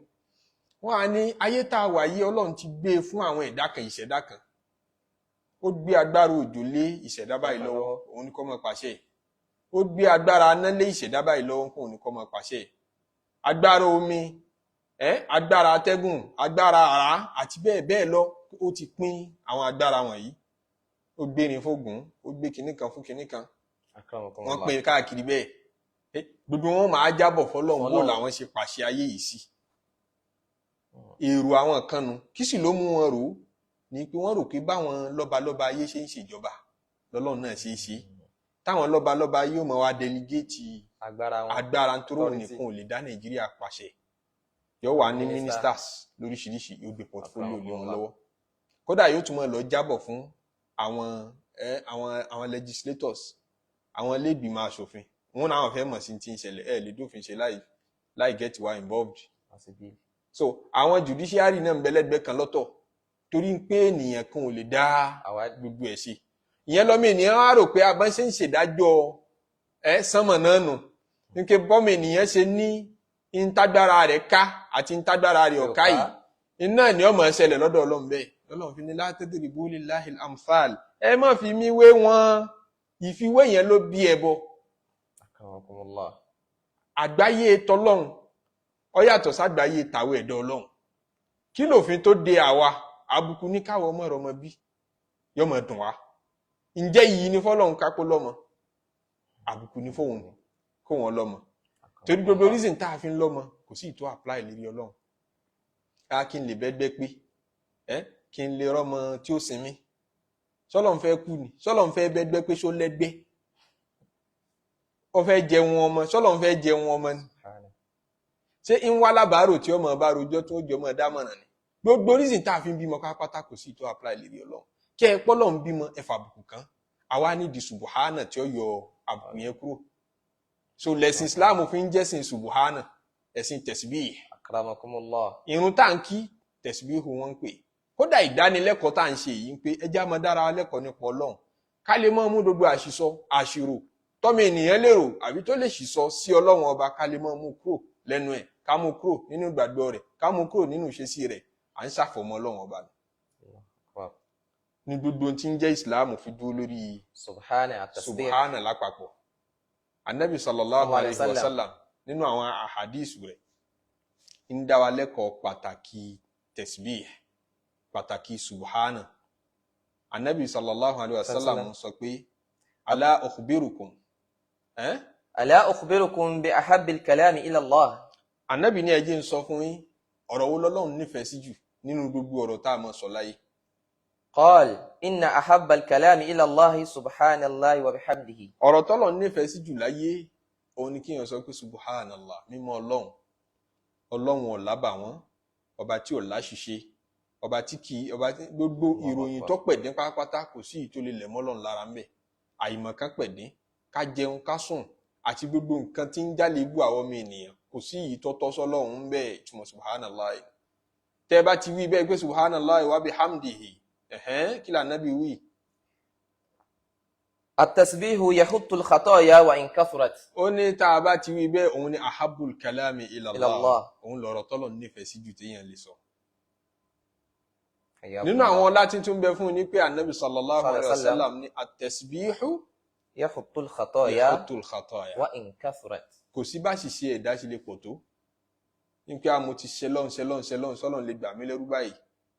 Wọ́n á ní ayé tá a wà yìí, Ọlọ́run ti gbé e fún àwọn ẹ̀dá kan, ìṣẹ̀dá kan. Ó gbé agbára òjò lé ìṣẹ̀dá báyìí lọ́wọ́, òun ni kó máa pàṣẹ. Ó gbé agbára aná lé ìṣẹ̀dá báyìí lọ́wọ́, òun ni kó máa pàṣẹ. Agbára omi, agbára atẹ́gùn, agbára àrá àti bẹ́ẹ̀ bẹ́ẹ̀ lọ. Ó ti pín àwọn agbára wọ̀nyí. Ó gbérin fógun, ó gbé kinní kan fún kinní kan. Wọ́n pín káàkiri bẹ́ẹ̀. Gbogbo wọn máa jábọ̀ fọ́lọ́run bó Fọ́lọ́run. làwọn ṣe pàṣẹ ayé yìí sí. Èrò àwọn kan nu. Kí sì ló mú wọn rò ó ní pé wọ́n rò pé báwọn lọ́balọ́ba ayé ṣe ń ṣèjọba lọ́lọ́run náà ṣe é ṣe, táwọn lọ́balọ́ba ayé ó máa wá delegate agbára wọn, agbára, nítorí òun authority. nìkan ò lè dá Nàìjíríà pàṣẹ. Yóò wà ní Minister. ministers lóríṣiríṣi, yóò gbé portfolio lé wọn Akramakumullah. lọ́wọ́. Kódà yóò tún máa lọ jábọ̀ fún àwọn ẹ àwọn àwọn legislators, àwọn ilé-ìgbìmọ̀ aṣòfin. Wọn náà fẹ́ mọ̀ sí ti ń ṣẹlẹ̀. Ẹ lè dófin ṣe láì get wa involved. So àwọn judiciary náà ń bẹ lẹ́gbẹ̀ẹ́ kan lọ́tọ̀, torí pé ènìyàn kan ò lè dá àwa gbogbo ẹ̀ ṣe. Ìyẹn lọ́mọ ènìyàn á rò pé abọ́n ṣe ń ṣèdájọ́ ẹ sánmọ̀ náà nù nígbà bọ́mọ ènìyàn ṣe ní ntágbára rẹ̀ ká àti ntágbára rẹ̀ ọ̀ká yìí, iná ni ọmọ ṣẹlẹ̀ lọ́dọ̀ Ọlọ́run. Bẹ́ẹ̀ lọ́lọ́run fi ní لا تضربوا لله الأمثال, ẹ má fi mí wé wọn. Ìfiwé yẹn ló bí ẹbọ. Akramakumullah. Àgbáyé tọlọ́run ó yàtọ̀ ságbáyé tàwọn ẹ̀dọ́ Ọlọ́run. Kí lòfin tó de àwa? Àbùkù ní káwọ ọmọ rẹ ọmọ bí yọmọ dùn wá. Ǹjẹ́ yìí ni fọlọ́run kápó lọ́mọ? Àbùkù ní fóun kó wọn lọ́mọ, torí gbogbo reason tá a fi ń lọ́mọ kò sí ìtò apply lérí Ọlọ́run. Ká kí n lè bẹ́gbẹ́ pé ẹ kí n lè rọ́mọ tí ó sinmi. Sọlọ́n fẹ́ kú ni? Sọlọ́n fẹ́ bẹ́gbẹ́ pé ṣó lẹ́gbẹ́? Ó fẹ́ jẹun ọmọ? Sọlọ́n fẹ́ jẹun ọmọ ni? Ṣé ń wá lábàárò tí ọmọ bá rojọ́ tó jọ mọ́ dámọ̀ràn ni? Gbogbo reason tá a fi ń bímọ pátápátá kò sí ìtò apply lérí Ọlọ́run. Kí ẹ pọ́lọ́ ń bímọ, ẹ fàbùkù kan àwa nídìí subuhana tí ó yọ àbùkù yẹn kúrò. So lẹ̀sìn Islam fi ń jẹ́sìn subuhana, ẹ̀sìn tẹ̀síbíyì. Akramakumullah. Irun tá à ń kí, tẹ̀síbíhù wọn ń pè. Kódà ìdánilẹ́kọ̀ọ́ tá à ń ṣe yìí ń pé ẹjẹ́ á máa dára wa lẹ́kọ̀ọ́ nípa Ọlọ́run, ká lè máa mú gbogbo àṣìsọ, àṣìrò tọ́mọ ènìyàn lérò àbí tó lè ṣìsọ sí Ọlọ́run Ọba, ká lè máa mú kúrò lẹ́nu ẹ̀, ká mú kúrò nínú ìgbàgbọ́ rẹ̀, ká mú kúrò nínú ìṣesí rẹ̀. À ń ṣàfọ̀mọ́ Ọlọ́run Ọba nù. Ní gbogbo ohun tí ń jẹ́ Ìsìláàmù fi dúró lórí subhana at-tasbih. Subhana lápapọ̀. Anabi sallallahu alayhi wa sallam, nínú àwọn ahadísù rẹ̀, ń dá wa lẹ́kọ̀ọ́ pàtàkì tasbih, pàtàkì subhana. Anabi sallallahu alayhi wa sallam sọ pé ala ukhbirukum eh? Ala ukhbirukum bi ahabbil kalami ila Allah. Anabi ní ẹ jẹ́ n sọ fún yín ọ̀rọ̀ wo lọ́lọ́run nífẹ̀ẹ́ sí jù nínú gbogbo ọ̀rọ̀ tá a máa sọ láyé. Qal inna ahabbal kalami ila Allah subhanallahi wa bihamdihi. Ọ̀rọ̀ tọ́lọ́run nífẹ̀ẹ́ sí jù láyé, òun ni kíyàn sọ pé subhanallah, mímọ́ Ọlọ́run. Ọlọ́run ò lábàwọ́n, ọba tí ò láṣìṣe, ọba tí kì í, ọba tí gbogbo ìròyìn tó pẹ̀dín pátápátá, kò sí ìtò lè lẹ̀ mọ́ Ọlọ́run lára ń bẹ̀. Àìmọ̀kan pẹ̀dín, ká jẹun, ká sùn, àti gbogbo nǹkan tí ń jálè ibú àwọn ọmọ ènìyàn, kò sí ìyí tó tọ́ sọ́lọ́run ń bẹ̀. Ìtumọ̀ subhanallah, tẹ́ ẹ bá ti wí bẹ́ẹ̀ pé subhanallah wa bihamdihi, ẹ̀hẹ́n, kí lànàbí wí? At-tasbihu yahuttu al-khataya wa in kathurat. Ó ní tá a bá ti wí bẹ́ẹ̀, òun ni ahabul kalami ila Ila Allah. Allah. Òun lọ̀rọ̀ tọ́lọ̀ nífẹ̀ẹ́ sí jù téèyàn lè sọ. Nínú àwọn ọlá tí tún bẹ fún un ní pé anabi sallallahu alayhi wa sallam ní at-tasbihu yahuttu al-khataya yahuttul khataya wa in kathurat. Kò sí bá sì ṣe ẹ̀dá ṣe lè pọ̀ tó ní pé a mo ti ṣe lọ́n ṣe lọ́n ṣe lọ́n sọ́lọ́n lè gbà mí lẹ́rú báyìí.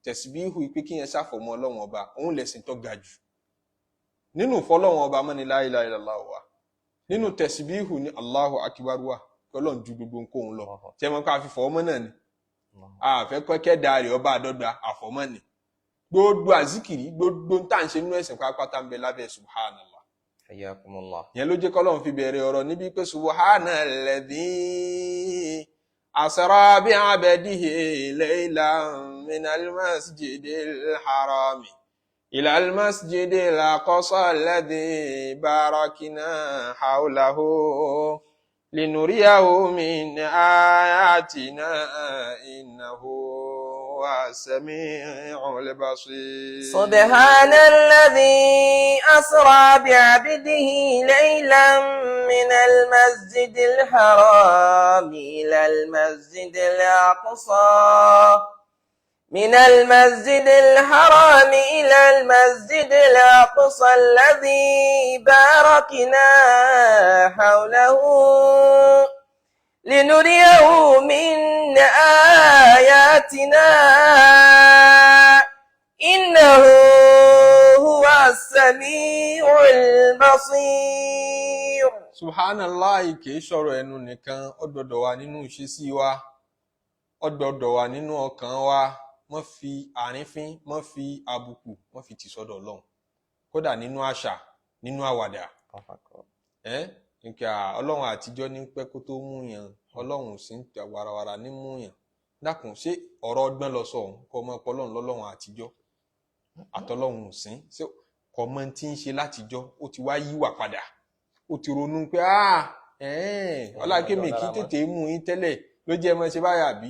Tẹ̀síbíhù pé kí yẹn ṣàfọ̀mọ́ Ọlọ́run Ọba, òun lẹ̀sìn tó ga jù nínú ìfọlọ́run Ọba mọ́ni la ilaha illallah wa. Nínú tẹ̀síbíhù ní Allahu akbar wa, kí Ọlọ́run ju gbogbo nǹkan lọ. Tí ẹ mọ̀ pé a fi fọ́ ọmọ náà ni, àfẹ́ kẹ́kẹ́ da rẹ̀ ọba àdọ́gba àfọ̀mọ́ ni. Gbogbo àzíkìrì, gbogbo tá à ń ṣe nínú ẹ̀sìn pátápátá ń bẹ lábẹ́ subhanallah. Hayyakumullah. Yẹn ló jẹ́ kọ́lọ́run fi bẹ̀rẹ̀ ọ̀rọ̀ níbi pé subhanalladhi asra bi abdihi laylan minal masjidil harami ilal masjidil aqsa alladhi barakna hawlahu linuriyahu min ayatina innahu huwas sami'ul basir. سبحان الذي أسرى بعبده ليلا من المسجد الحرام إلى المسجد الأقصى، من المسجد الحرام إلى المسجد الأقصى الذي باركنا حوله لنريه من آياتنا إنه هو السميع البصير. Subhanallah kìí sọ̀rọ̀ ẹnu nìkan, ó gbọ́dọ̀ wà nínú ìṣesí wa, ó gbọ́dọ̀ wà nínú ọkàn wa. Má fi àrífín, má fi àbùkù, má fi tì sọ́dọ̀ Ọlọ́run, kódà nínú àṣà, nínú àwàdà. Ẹ nǹkan Ọlọ́run àtijọ́ ní pẹ́ kó tó mú yàn, Ọlọ́run sì ń tẹ warawara ní mú yàn. Dákun, ṣé ọ̀rọ̀ ọgbọ́n lọ sọ òun kọ́ ọmọ ọpọlọ́run lọ́lọ́run àtijọ́ àtọlọ́run sìn? Ṣé kò mọ tí ń ṣe látijọ́? Ó ti wá yíwà padà, ó ti ronú pé ọlákémi kì í tètè mú yín tẹ́lẹ̀ ló jẹ́ ẹ mọ́ ṣe báyà bí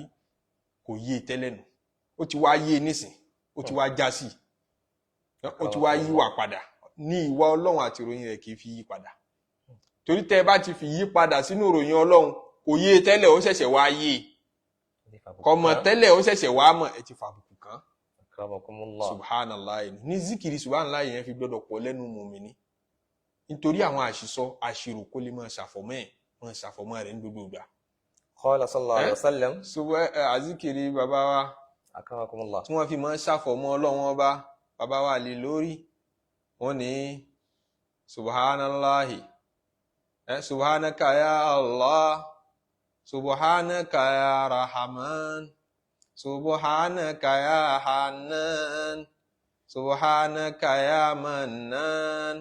kò yé e tẹ́lẹ̀ nù. Ó ti wá yé e nísìn, ó ti wá já sí i, ó ti wá yíwà padà ní ìwà Ọlọ́run àti ìròyìn rẹ̀ kì í fi yí padà, torí tẹ́ ẹ bá ti fi yí padà sínú ìròyìn Ọlọ́run, kò yé e tẹ́lẹ̀, ó ṣẹ̀ṣẹ̀ wá yé e, kò mọ̀ tẹ́lẹ̀, ó ṣẹ̀ṣẹ̀ wá mọ̀, ẹ ti fàbùkù kàn. Akramakumullah. Subhanallah ní zikiri, subhanallah yẹn fi gbọ́dọ̀ pọ̀ lẹ́nu mùmíní, nítorí àwọn àṣìsọ, àṣìrò, kó lè máa ṣàfọ̀mọ́ ẹ̀, máa ṣàfọ̀mọ́ rẹ̀ ní gbogbo ìgbà. Qala sallallahu alayhi wa sallam. So azikiri bàbá wa. Akramakumullah. Tí wọ́n fi máa ń ṣàfọ̀mọ́ Ọlọ́run Ọba, bàbá wa lè lórí wọ́n ní subhanallahi, subhanaka ya Allah, subhanaka ya Rahman, subhanaka ya Hannan, subhanaka ya Mannan,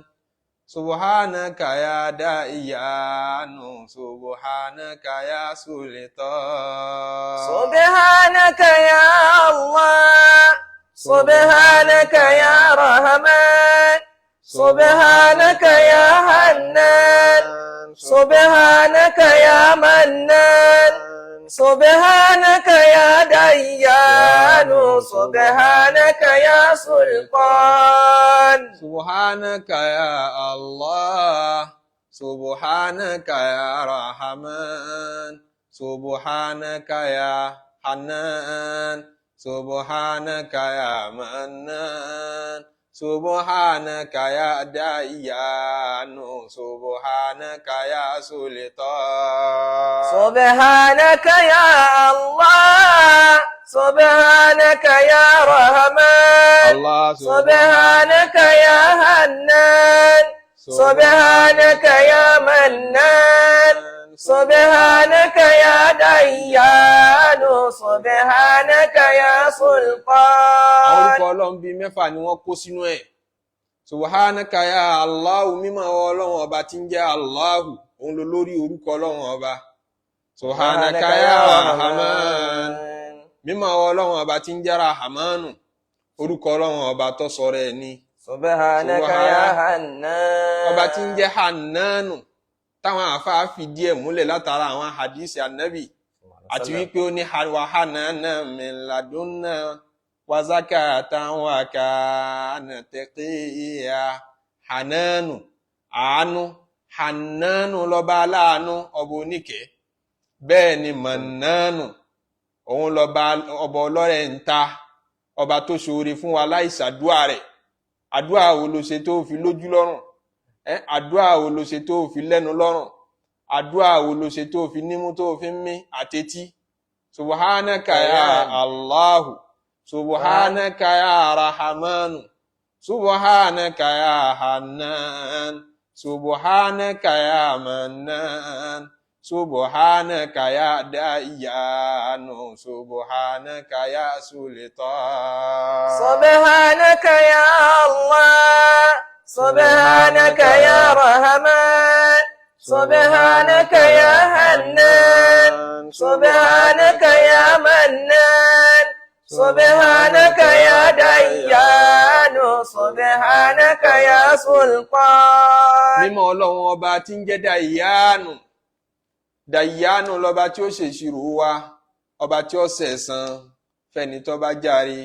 subhanaka ya Dayyanu, subhanaka ya Sultan. سبحانك يا الله، سبحانك يا رحمن، سبحانك يا حنان، سبحانك يا منان، سبحانك يا ديان، سبحانك يا سلطان. سبحانك يا الله، سبحانك يا رحمن، سبحانك يا حنان، سبحانك يا منان، سبحانك يا ديان، سبحانك يا سلطان. سبحانك يا الله، سبحانك يا رحمن، الله. سبحانك يا حنان، سبحانك يا منان، سبحانك يا ديان، سبحانك يا Àwọn سلطان. orúkọ Ọlọ́run bíi mẹ́fà ni wọ́n kó sínú ẹ̀. Subhanaka ya Allahu, mímọ́ Ọlọ́run Ọba tí ń jẹ́ Allahu, òun ló lórí orúkọ Ọlọ́run Ọba. Subhanaka ya Rahman, mímọ́ Ọlọ́run Ọba tí ń jẹ́ Rahamanu, orúkọ Ọlọ́run Ọba tó sọ̀rọ̀ ẹ̀ ni. سبحانك يا حنان. Ọba tí ń jẹ́ Hannanu, táwọn àáfàá fìdí ẹ̀ múlẹ̀ látara àwọn hadisi anabi, àti wípé ó ní wa hananan min ladunna wa zakatan wa kana taqiya. Hananu, àánú. Hannanu, lọ́ba aláàánú, ọba oníkẹ́. Bẹ́ẹ̀ ni Mannanu, òun lọ́ba ọba ọlọ́rẹ̀ ń ta, ọba tó ṣoore fún wa láì ṣàdúà rẹ̀. Àdúà wo ló ṣe tó fi lójú lọ́rùn ẹ? Àdúà wo ló ṣe tó fi lẹ́nu lọ́rùn? Àdúà wo ló ṣe tó fi nímú, tó fi ń mí àtẹtí? Subhanaka ya Allahu, subhanaka ya Rahamanu, subhanaka ya Hannan, subhanaka ya Mannan, subhanaka ya Dayyanu, subhanaka ya Sultan. سبحانك يا الله، سبحانك يا رحمن، سبحانك يا حنان، سبحانك يا منان، سبحانك يا ديان، سبحانك يا سلطان. Mímọ́ Ọlọ́run Ọba tí ń jẹ́ Dàyánù. Dàyánù lọ́ba tí ó ṣèṣirò wa, ọba tí ó ṣẹ̀san fẹ́ni tó bá jàre,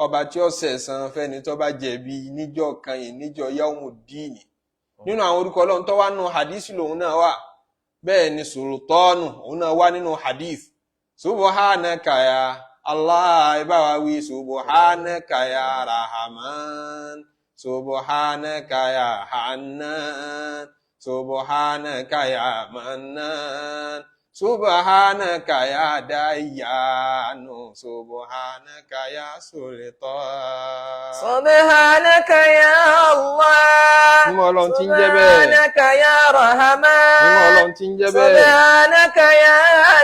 ọba tí ó ṣẹ̀san fẹ́ni tó bá jẹ̀bi níjọ́ kan yìí, níjọ́ yawmu dìínì. Nínú àwọn orúkọ Ọlọ́run tó wà nínú hadith lòun náà wà. Bẹ́ẹ̀ ni Sultanu, òun náà wà nínú hadith. Subhanaka ya Allah, ẹ bá wa wí, subhanaka ya Rahman, subhanaka ya Hannan, subhanaka ya Mannan, subhanaka ya Dayyanu, subhanaka ya Sultan. سبحانك يا الله. Mímọ́ Ọlọ́run tí ń jẹ́ bẹ́ẹ̀. سبحانك يا Mímọ́ رحمن. Ọlọ́run tí ń jẹ́ bẹ́ẹ̀. سبحانك يا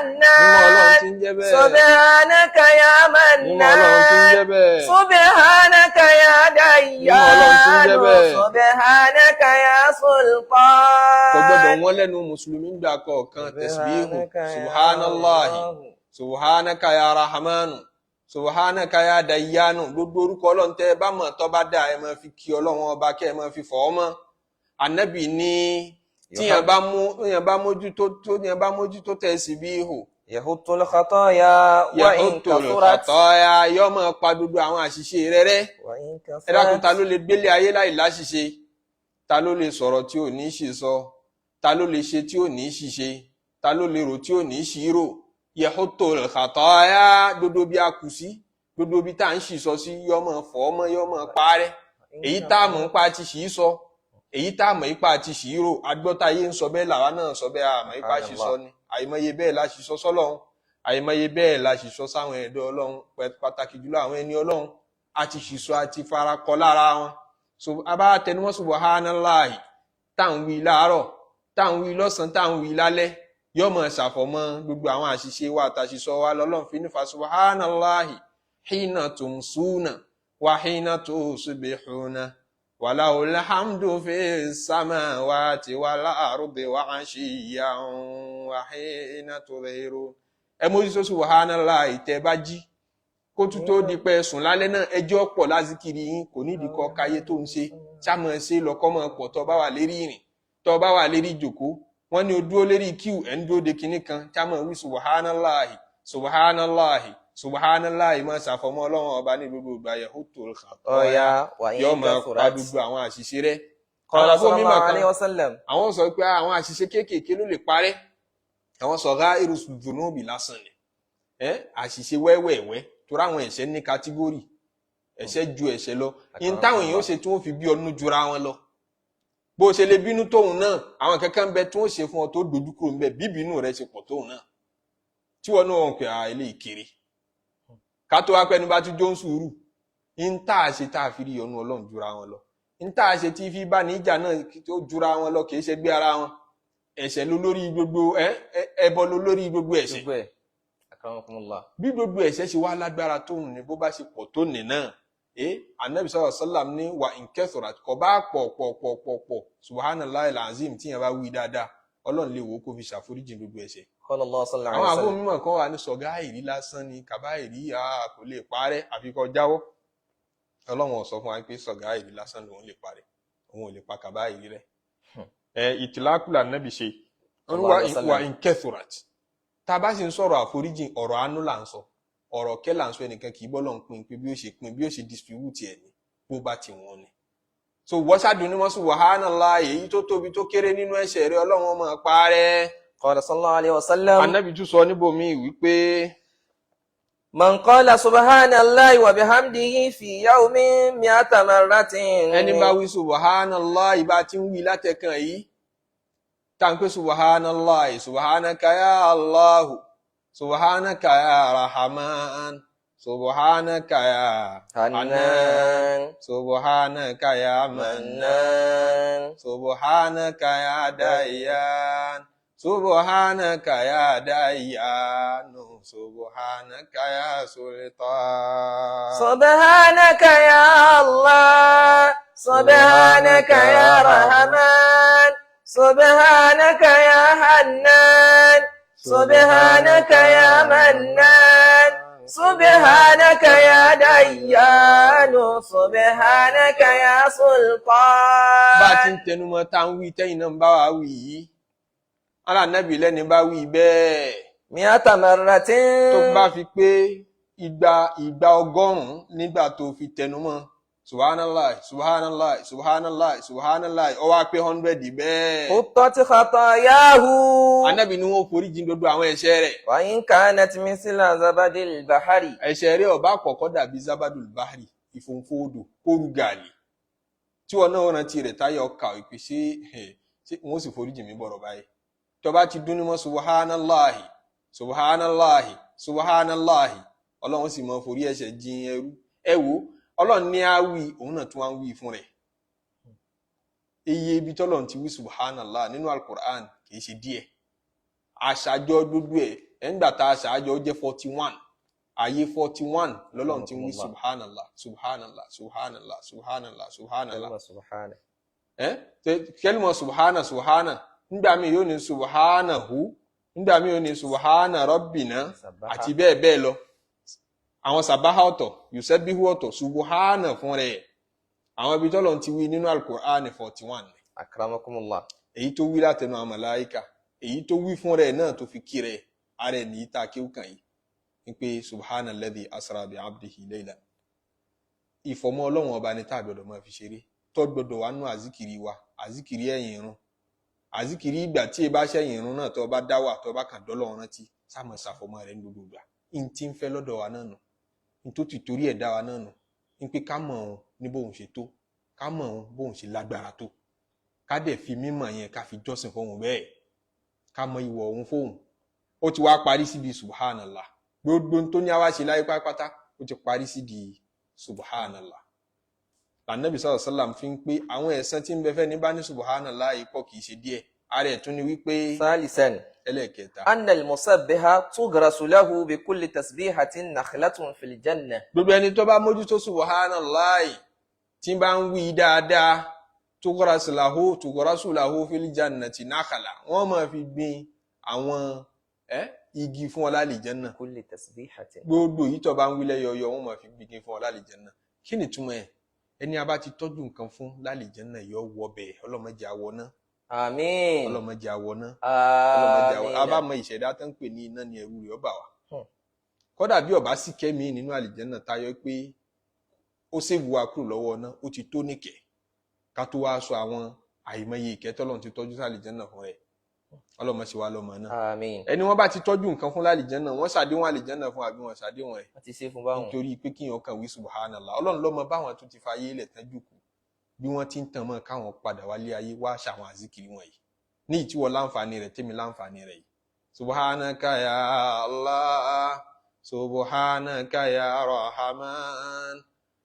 Mímọ́ Ọlọ́run حنان. tí ń jẹ́ bẹ́ẹ̀. سبحانك يا Mímọ́ Ọlọ́run tí ń منان. jẹ́ bẹ́ẹ̀. سبحانك يا Mímọ́ Ọlọ́run tí ń ديان. jẹ́ bẹ́ẹ̀. سبحانك يا Kò gbọ́dọ̀ سلطان. wọ́n lẹ́nu mùsùlùmí gbà kọ̀ọ̀kan tasbihu subhanallahi, subhanaka ya Rahmanu, subhanaka ya Dayyanu. Gbogbo orúkọ Ọlọ́run tẹ́ ẹ bá mọ̀ tó bá dáa, ẹ máa fi kí Ọlọ́run Ọba, kẹ́ ẹ máa fi fọ̀ ọ́ mọ́. Ànábì ní tíyàn bá mójútó tó, tíyàn bá mójútó tasbihu, يحط الخطايا وإن yahutul كثرت. khataya, yọ máa pa gbogbo àwọn àṣìṣe rẹ rẹ́. وإن Ẹ dákun, ta كثرت. ló lè gbélé ayé láì láṣìṣe? Ta ló lè sọ̀rọ̀ tí ò ní ṣì sọ? Ta ló lè ṣe tí ò ní ṣìṣe? Ta ló lè rò tí ò ní ṣì rò? Yahutul khataya, gbogbo bí a kù sí, gbogbo bí tá à ń ṣì sọ sí, yọ máa fọ̀ ọ́ mọ́, yọ máa parẹ́. Èyí tá a mọ̀ nípa ti ṣì í sọ, èyí tá a mọ̀ nípa ti ṣì í rò, agbọ́táyé ń sọ bẹ́ẹ̀, làwa náà sọ bẹ́ẹ̀, àmọ́ ipa ṣì sọ ni. Àìmọye bẹ́ẹ̀ la ṣì sọ sọ́lọ́run. Àìmọye bẹ́ẹ̀ la sì sọ sáwọn ẹ̀dọ́ Ọlọ́run, pàtàkì jùlọ àwọn ẹni Ọlọ́run, a ti sì sọ àti farakọ lára wọn. So a bá tẹnumọ́ subhanallahi tá à ń wí láàárọ̀, tá à ń wí lọ́sàn-án, tá à ń wí lálẹ́, yóò máa ṣàfọ̀mọ́ gbogbo àwọn àṣìṣe wa àtàṣìṣọ wa. Lọ́lọ́run fi nífa subhanallahi hina tumsuna wa hina tusbihuna walahul hamdu fi samawati wal ardi wa ashiyan wa hina tudhirun. Ẹ mójútó subhanallahi tẹ́ bá jí kó tún tó di pé sùn lálẹ́ náà, ẹjọ́ pọ̀ lásìkiri yín, kò nídìí kọ́ káyé tó ń ṣe sámọ̀ ṣe lọ́kọ́ mọ̀ pọ̀. Tó bá wà lérí ìrìn, tó bá wà lérí ìjòkó, wọ́n ní o dúró lérí kíw, ẹ̀ ń dúró de kinní kan, sámọ̀ wí subhanallahi, subhanallahi, subhanallahi, máa ṣàfọmọ́ Ọlọ́run ọba ní gbogbo ìgbà. Yahutul Ọ̀ya wà yóò ń máa pa kathurat. gbogbo àwọn àṣìṣe rẹ̀. Qala Àwọn àfọ mímọ̀ sallallahu kan alayhi wa sallam. àwọn sọ pé àwọn àṣìṣe kéékèèké ló lè parẹ́, àwọn sọ ghairu dhunubi lásán ni, ẹ àṣìṣe wẹ́wẹ́wẹ́, torí àwọn ẹ̀ṣẹ̀ ní category, ẹ̀ṣẹ̀ ju ẹ̀ṣẹ̀ lọ. Ní táwọn èèyàn ó ṣe tí wọ́n fi bí ọdún jura wọn lọ, bó o ṣe lè bínú tóun náà, àwọn kankan ń bẹ tí wọ́n ṣe fún ọ tó dojú kúrò ń bẹ, bíbínú rẹ ṣe pọ̀ tóun náà, tí wọn náà wọn pè á eléyìí kéré. Ká tó wá pẹ́ni bá tún jó ń sùúrù ń tá a ṣe tá a fi rí ọnu Ọlọ́run jura wọn lọ, ń tá a ṣe tí fi bá ní ìjà náà tó jura wọn lọ, kì í ṣe gbé ara wọn. Ẹ̀ṣẹ̀ ló lórí gbogbo ẹbọ ló lórí gbogbo ẹ̀ṣẹ̀. Gbogbo ẹ̀. Akramakumullah. Bí gbogbo ẹ̀ṣẹ̀ ṣe wá lágbára tó ní, bó bá ṣe pọ̀ tó ní náà, anabi sallallahu alaihi wasallam ní wà nkẹsọ̀rọ̀ kò bá pọ̀ pọ̀ pọ̀ pọ̀ pọ̀, subhanallahi alazim tí yẹn bá wí dáadáa, Ọlọ́run lè wò ó kó fi ṣàforíjì gbogbo ẹ̀ṣẹ̀. Qala Allah sallallahu Àwọn alayhi wa àbúrò sallam. mímọ̀ kan wà ní sọ̀gá ìrí lásán ni kàbá ìrí kò lè parẹ́ àfi kó jáwọ́. Ọlọ́run ò sọ fún wa pé sọ̀gá ìrí lásán lòun lè parẹ́, òun ò lè pa kàbá ìrí rẹ̀. Ìtìlákùlà nábì ṣe Sallallahu alayhi wa sallam. wà nkẹsọ̀rọ̀. Tá a bá sì ń sọ̀rọ̀ àforíjì, ọ̀rọ̀ àánú là ń sọ, ọ̀rọ̀ kẹ́ là ń sọ. Ẹnìkan kì í bọ́ lọ́n pín pé bí ó ṣe pín, bí ó ṣe distribute ẹ̀ ní bó bá ti wọ́n ni. So wọ́sàdùn ní wọ́n sùn wàhánàlá, èyí tó tóbi tó kéré nínú ẹ̀ṣẹ̀ rẹ̀, Ọlọ́run máa parẹ́. Qala sallallahu alayhi wa sallam. Anábì tún sọ níbòmíì wípé Man qala subhanallahi wa bihamdihi fi yawmin mi'ata marratin. Ẹni bá wí subhanallah, ìbá tí ń wí látẹ̀kàn yìí, tá à ń pè subhanallah, subhanaka ya Allahu, subhanaka ya Rahman, subhanaka ya Hanan, Hannan. subhanaka ya Mannan, Mannan. subhanaka ya Dayyan, subhanaka ya Dayyan, subhanaka ya Sultan. سبحانك يا الله، سبحانك يا رحمن، سبحانك يا حنان، سبحانك يا منان، سبحانك يا ديان، سبحانك يا Bá a ti ń سلطان. tẹnumọ́ tá ń wí, tẹ́yìn náà ń bá wa wí yìí, alánàbì lẹ́ni bá wí bẹ́ẹ̀ مئة مرة tó bá fi pé igba 100 nígbà tó fi tẹnumọ́ subhanallah, subhanallah, subhanallah, subhanallah, ó wá pé 100 bẹ́ẹ̀, حطت خطاياه anábì ni wọ́n forí jìn gbogbo àwọn ẹ̀ṣẹ̀ rẹ̀. وإن كانت مثل زبد البحر. Ẹ̀ṣẹ̀ rẹ̀ ó bá kọ́kọ́ dàbí zabadul bahri, ìfòǹfòdò kóru gàlì tí wọn náà rántí rẹ̀ táyà ọkà ìpè ṣé ṣé wọn ó sì forí jìn mí bọ̀rọ̀ báyìí. Tó bá ti dún ní mọ́ subhanallahi, subhanallahi, subhanallahi, Ọlọ́run sì mọ forí ẹ̀ṣẹ̀ jìn ẹrú. Ẹ wo, Ọlọ́run ní á wí, òun náà tún wá ń wí fún rẹ̀. Iye ibi tọ́lọ́run ti wí subhanallah nínú alukur'an kì í ṣe díẹ̀. Àṣàjọ gbogbo ẹ̀ ẹ̀ ń gbà tá àṣàjọ jẹ́ 41, ààyè 41 lọ́lọ́run ti ń wí subhanallah, subhanallah, subhanallah, subhanallah, subhanallah. Subhana. Ẹ kẹlímọ̀ subhana, subhana, nígbà míì yóò ní subhanahu, nígbà míì yóò ní subhana rabbina àti bẹ́ẹ̀ bẹ́ẹ̀ lọ. Àwọn sàbáhà ọ̀tọ̀, yusabihu ọ̀tọ̀, subhana fún rẹ̀. Àwọn ibi tọ́lọ́run ti wí nínú alukur'an 41 ni. Akramakumullah. Èyí tó wí látẹnu àwọn màláíkà, èyí tó wí fún rẹ̀ náà tó fi kí rẹ̀ ara ẹ̀ nìyí tá a kéwù kàn yìí ní pé subhana alladhi asra bi abdihi layla. Ìfọ̀mọ́ Ọlọ́run ọba ni tá a gbọ́dọ̀ máa fi ṣeré, tó gbọ́dọ̀ wà nù àzíkiri wa, àzíkiri ẹ̀yìn irun, àzíkiri ìgbà tí ẹ bá ṣẹ̀yìn irun náà, tó bá dá wà, tó bá kàn dọ́lọ́ rántí, sáàmù ṣàfọ̀mọ́ rẹ̀ ní gbogbo ìgbà. N tí ń fẹ́ lọ́dọ̀ wa náà nù, n tó ti torí ẹ̀ dá wa náà nù, n pé ká mọ̀ òun ní bóun ṣe tó, ká mọ̀ òun bóun ṣe lágbára tó, ká dẹ̀ fi mímọ̀ yẹn ká fi jọ́sìn fóun bẹ́ẹ̀, ká mọ ìwọ̀ òun fóun. Ó ti wá parí síbi subhanallah. Gbogbo tó ní àwa ṣe láyé pátápátá, ó ti parí sí di subhanallah. Lànàbì sallallahu alaihi wasallam fi ń pé àwọn ẹ̀san tí ń bẹ fẹ́ ní bá ní subhanallah yìí pọ̀, kì í ṣe díẹ̀. Ara ẹ̀ tún ni wípé ثالثا ẹlẹ́ẹ̀kẹta, أن المسبح تغرس له بكل تسبيحة نخلة في الجنة. Gbogbo ẹni tó bá mójútó subhanallah, tí bá ń wí dáadáa, tughrasu lahu fil jannati nakhala, wọ́n máa fi gbin àwọn igi fún ọ lálìjánnà. كل تسبيحة. Gbogbo yìí tó bá ń wí lẹ́yọyọ, wọ́n máa fi gbin fún ọ lálìjánnà. Kí ni túmọ̀ ẹ̀? Ẹni a bá ti tọ́jú nǹkan fún lálìjánnà yọ wọ bẹ́ẹ̀. Ọlọ́mọdé àwọ̀ náà. آمين. Ọlọ́mọdé àwọ̀ náà, ọlọ́mọdé àwọ̀. A bá آمين. mọ ìṣẹ̀dá tó ń pè ní iná ni ẹrú rẹ̀ ọba wa. Kódà bí ọba sì kẹ́mi nínú àlìjánnà tayọ pé ó ṣèwù wa kúrò lọ́wọ́ náà, ó ti tó níkẹ́, ká tó wá sọ àwọn àìmọye ìkẹ́ tọ́lọ́run ti tọ́jú sí àlìjánnà fún rẹ̀. Ọlọ́mọ sì wá lọ́mọ náà. آمين. Ẹni wọ́n bá ti tọ́jú nǹkan fún lálìjánnà, wọ́n ṣàdéhùn àlìjánnà fún àbí wọ́n ṣàdéhùn rẹ̀? Wọ́n ti ṣe fún báwọn. Nítorí pé kíyàn kàn wí subhanallah, Ọlọ́run lọ́mọ báwọn tó ti fayé ilẹ̀ tán jùkú bí wọ́n ti ń tàn mọ́ káwọn padà wálé ayé wá ṣàwọn àzíkiri wọ̀nyí ní ìtiwọ́ láǹfààní rẹ̀, tèmi láǹfààní rẹ̀ yìí. Subhanaka ya Allah, subhanaka ya Rahman,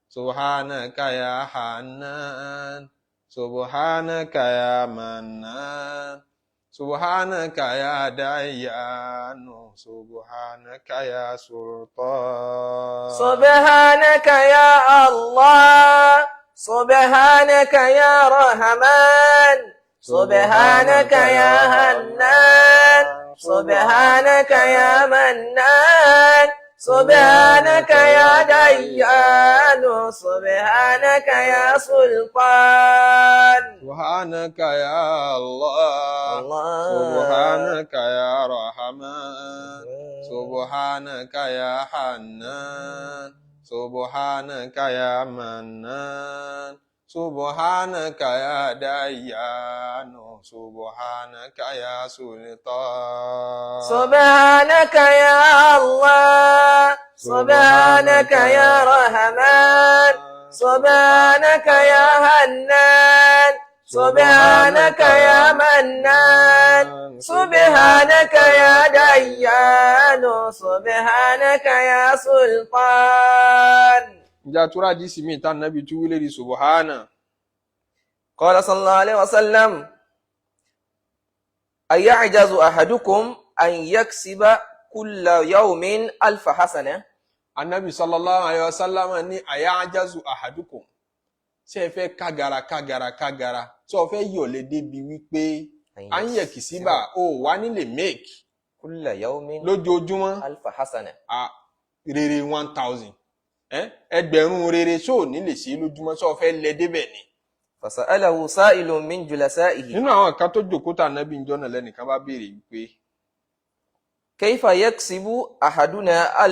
subhanaka ya Hannan, subhanaka ya Mannan, subhanaka ya Dayyanu, subhanaka ya Sultan. سبحانك يا الله، سبحانك يا رحمن، سبحانك يا هنان، سبحانك يا منان، سبحانك يا ديان، سبحانك يا سلطان. سبحانك يا الله. الله. سبحانك يا رحمن، سبحانك يا حنان، سبحانك يا منان، سبحانك يا ديان، سبحانك يا سلطان. سبحانك يا الله، سبحانك يا رحمن، سبحانك يا هنان، سبحانك يا منان، سبحانك يا ديان، سبحانك يا سلطان. Ǹjẹ́ àtúrà àdìsí mi tá nàbí tú wílé di subhana? قال صلى الله عليه وسلم: أيعجز أحدكم أن يكسب كل يوم 1000 حسنة؟ Anabi sallallahu alayhi wa sallam ní ayajazu ahadukum, ṣé ẹ fẹ́ kágara kágara kágara tí o fẹ́ yọ̀lẹ̀ débi wípé à ń yẹ kìsíbà o wà nílé make كل يوم lójoojúmọ́ 1000 حسنة. A rere 1000, ẹgbẹ̀rún rere, ṣó ò ní lè ṣe lójúmọ́? Ṣó o fẹ́ lẹ débẹ̀ ni? فسأله سائل من جلسائه. Nínú àwọn kan tó jókòó tà nábì ń jọ́nà, lẹ́nìkan bá béèrè wípé كيف يكسب أحدنا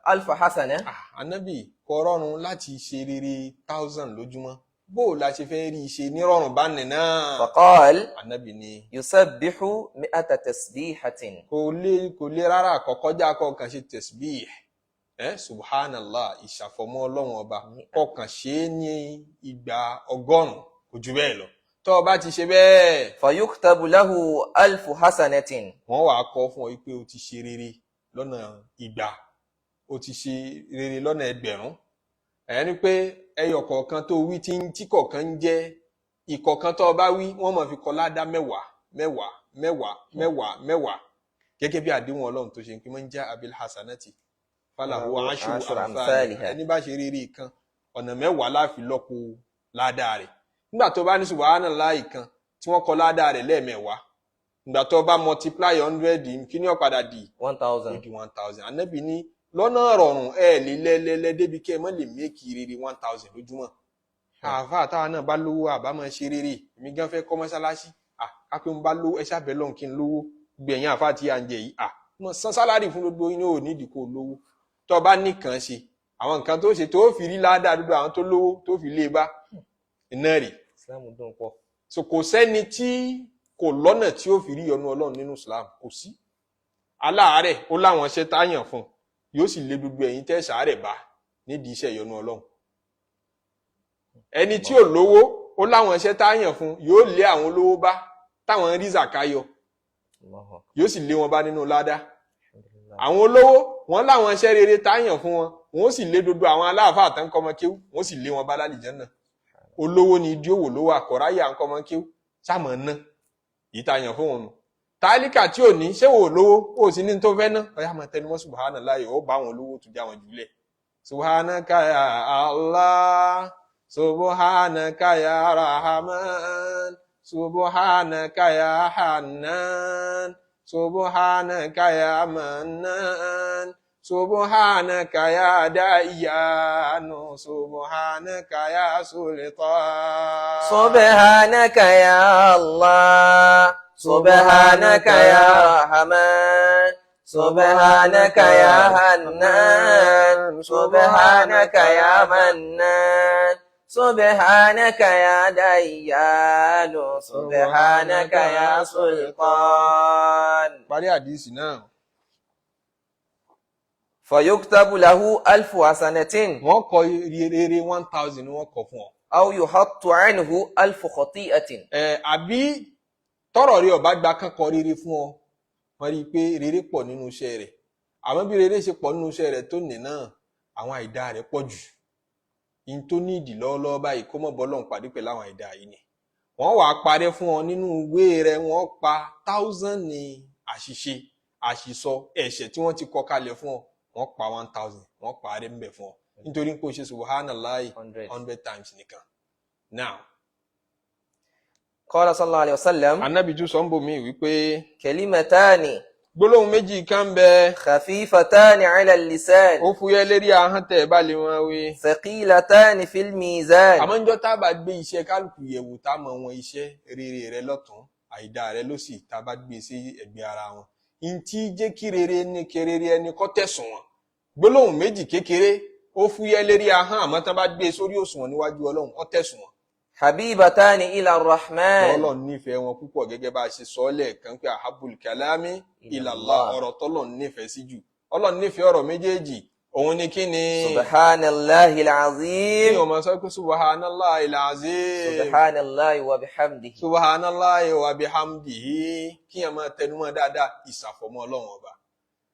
1000 حسنة؟ Ah, anabi, kò rọrùn láti ṣe rere 1000 lójúmọ́. Bó o la ṣe fẹ́ rí i ṣe nírọ̀rùn bá nì náà? فقال Anabi ni يسبح 100 تسبيحة. Kò lè rárá, kọkọjá kọkàn ṣe tasbih, subhanallah, ìṣàfọ̀mọ́ Ọlọ́run Ọba, kọkàn ṣe é ní ìgbà 100, kò jù bẹ́ẹ̀ lọ. Tó o bá ti ṣe bẹ́ẹ̀, فيكتب له 1000 حسنة. Wọ́n wàá kọ fún ọ pé o ti ṣe rere lọ́nà ìgbà, o ti ṣe rere lọ́nà 1000. Ẹ̀yẹ́ ni pé ẹyọ kọ̀ọ̀kan tó wí tí ń tí kọ̀ọ̀kan ń jẹ́ ìkọ̀ọ̀kan tó o bá wí, wọ́n máa fi kọ ládá mẹ́wàá mẹ́wàá mẹ́wàá mẹ́wàá mẹ́wàá, gẹ́gẹ́ bí àdéhùn Ọlọ́run tó ṣe ń pín man jaa bil hasanati falahu ashru ashru amthaliha. Amthaliha. Ẹni bá ṣe rere kan, ọ̀nà 10 la fi lọ́po ládàá rẹ̀. Nígbà tó bá ní subhanallahi kan tí wọ́n kọ ládàá rẹ̀ lẹ́ẹ̀mẹ́wàá, ìgbà tó bá multiply 100, kí ni ó padà di? 1000. Ó di 1000. Ànábì ní lọ́nà rọrùn, ẹ lè lẹ́lẹ́lẹ́ débi kí ẹ má lè make rere 1000 lójúmọ́. Àáfàá, táwa náà bá lówó, àbá máa ṣe rere. Èmi gan fẹ́ kọ́ mọ́ṣáláṣí. À kápẹ́ ń bá lówó, ẹ ṣàbẹ̀ lọ́hùn kí n lówó. Gbẹ̀yìn àáfàá tí à ń jẹ yìí, à mo san salary fún gbogbo yín. Ò nídìí kó lówó. Tó bá nìkan ṣe àwọn nǹkan tó ṣe tó fi rí ládàá dúdú àwọn tó lówó tó fi lé e bá iná rè. Islam dùn pọ̀. So kò sẹ́ni tí kò lọ́nà tí ó fi rí ọnu Ọlọ́run nínú Islam, kò sí. Aláàárẹ̀ ó láwọn iṣẹ́ tá a yàn fún un, yóò sì lé gbogbo ẹ̀yin tẹ́ sàárẹ̀ bá nídìí iṣẹ́ ìyọ́nú Ọlọ́run. Ẹni tí ò lówó ó láwọn iṣẹ́ tá a yàn fún un, yóò lé àwọn olówó bá táwọn ń rí zàká yọ, Allahu Akbar. yóò sì lé wọn bá nínú ládá. Àwọn olówó wọn láwọn iṣẹ́ rere táyàn fún wọn, wọn ó sì lé dodo àwọn aláàfáà tán kọ́mọ kéwú, wọn ó sì lé wọn bá lálìjánnà. Olówó ni ìdí òwò ló wà, kọ̀ráyà ń kọ́mọ kéwú sáàmọ̀ ná èyí táyàn fún wọn nù. Tálíkà tí ò ní ṣé wò lówó, ó sì ní tó fẹ́ ná, ọ̀yà máa tẹnumọ́ subhanallah, ó bá àwọn olówó tó já wọn jùlẹ̀. Subhanaka ya Allah, subhanaka ya Rahman, subhanaka ya Hannan, subhanaka ya Mannan, subhanaka ya Dayyanu, subhanaka ya Sultan. سبحانك يا الله، سبحانك يا رحمن، سبحانك يا حنان، سبحانك يا منان، سبحانك يا ديان، سبحانك يا سلطان. Parí àdìsí náà. فيكتب له 1000 حسنة. Wọ́n kọ rere 1000 ni wọ́n kọ fún ọ. أو يحط عنه 1000 خطيئة. Ẹ àbí tọrọ rí ọba gba kán kọ rere fún ọ, wọ́n rí i pé rere pọ̀ nínú iṣẹ́ rẹ̀, àmọ́ bí rere ṣe pọ̀ nínú iṣẹ́ rẹ̀ tó nì náà, àwọn àìdá rẹ̀ pọ̀ jù in tó ní ìdí lọ́wọ́lọ́wọ́ báyìí, kó mọ̀ bọ́lọ́run pàdé pẹ̀lú àwọn àìdá yìí ni wọ́n wàá parẹ́ fún ọ nínú ìwé rẹ̀. Wọ́n pa 1000 ní àṣìṣe, àṣìsọ, ẹ̀ṣẹ̀ tí wọ́n ti kọ kalẹ̀ fún ọ, wọ́n pa 1000, wọ́n parẹ́ ń bẹ̀ fún ọ nítorí pé o ṣe subhanallahi 100. 100 times nìkan now. قال صلى الله عليه وسلم: Anabi tún sọ ń bò mí wípé: كلمتان gbólóhùn méjì kan bẹ خفيفتان على اللسان ó fúyẹ́ lérí ahọ́n tẹ̀ ẹ bá lè wọn wí. ثقيلتان في الميزان. Àmọ́ níjọ́ tá a bá gbé iṣẹ́ kálukú yẹ̀wò, tá a mọ wọn iṣẹ́ rere rẹ lọ́tún, àìdá rẹ lósì, tá a bá gbé sí ẹ̀gbẹ́ ara wọn, ntí jẹ́ kí rere ní kí rere ẹni kọ́ tẹ̀sùn wọn. Gbólóhùn méjì kékeré, ó fúyẹ́ lérí ahọ́n, àmọ́ tá a bá gbé sórí òṣùwọ̀n níwájú Ọlọ́run, ó tẹ̀sùn wọn. حبيبتان إلى الرحمن. Ọlọ́run nífẹ̀ẹ́ wọn púpọ̀, gẹ́gẹ́ bá a ṣe sọ ọ́ lẹ́ẹ̀kan pé أحب الكلام إلى الله, ọ̀rọ̀ tọ́lọ́run nífẹ̀ẹ́ sí jù, Ọlọ́run nífẹ̀ẹ́ ọ̀rọ̀ méjèèjì, òun ni kí ni? سبحان الله Kí العظيم. o máa sọ pé سبحان الله العظيم. سبحان الله وبحمده. سبحان الله وبحمده. Kí ẹ máa tẹnumọ́ dáadáa ìsàfọ̀mọ́ Ọlọ́run Ọba.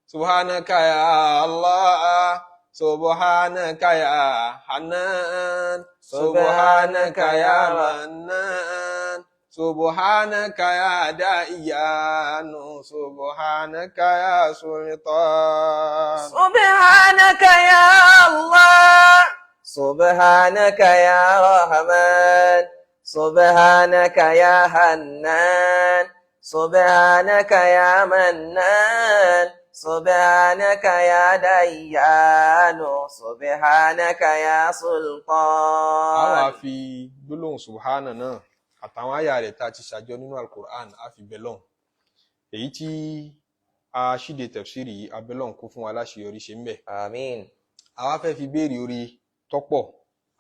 سبحانك يا الله، سبحانك يا حنان، سبحانك يا منان، سبحانك يا ديان، سبحانك يا سلطان. سبحانك يا الله، سبحانك يا رحمن، سبحانك يا حنان، سبحانك يا منان، سبحانك يا ديان، سبحانك يا A wá سلطان. fi gbólóhùn سبحان náà àtàwọn àyà rẹ̀ tá a ti ṣàjọ nínú Alukur'an, a fi bẹ̀ lọ́hùn èyí tí a ṣíde tafsiri yìí, a bẹ̀ lọ́hùn kó fún wa láṣeyọrí ṣe ń bẹ̀. آمين. A wá fẹ́ fi béèrè orí tọ́pọ̀,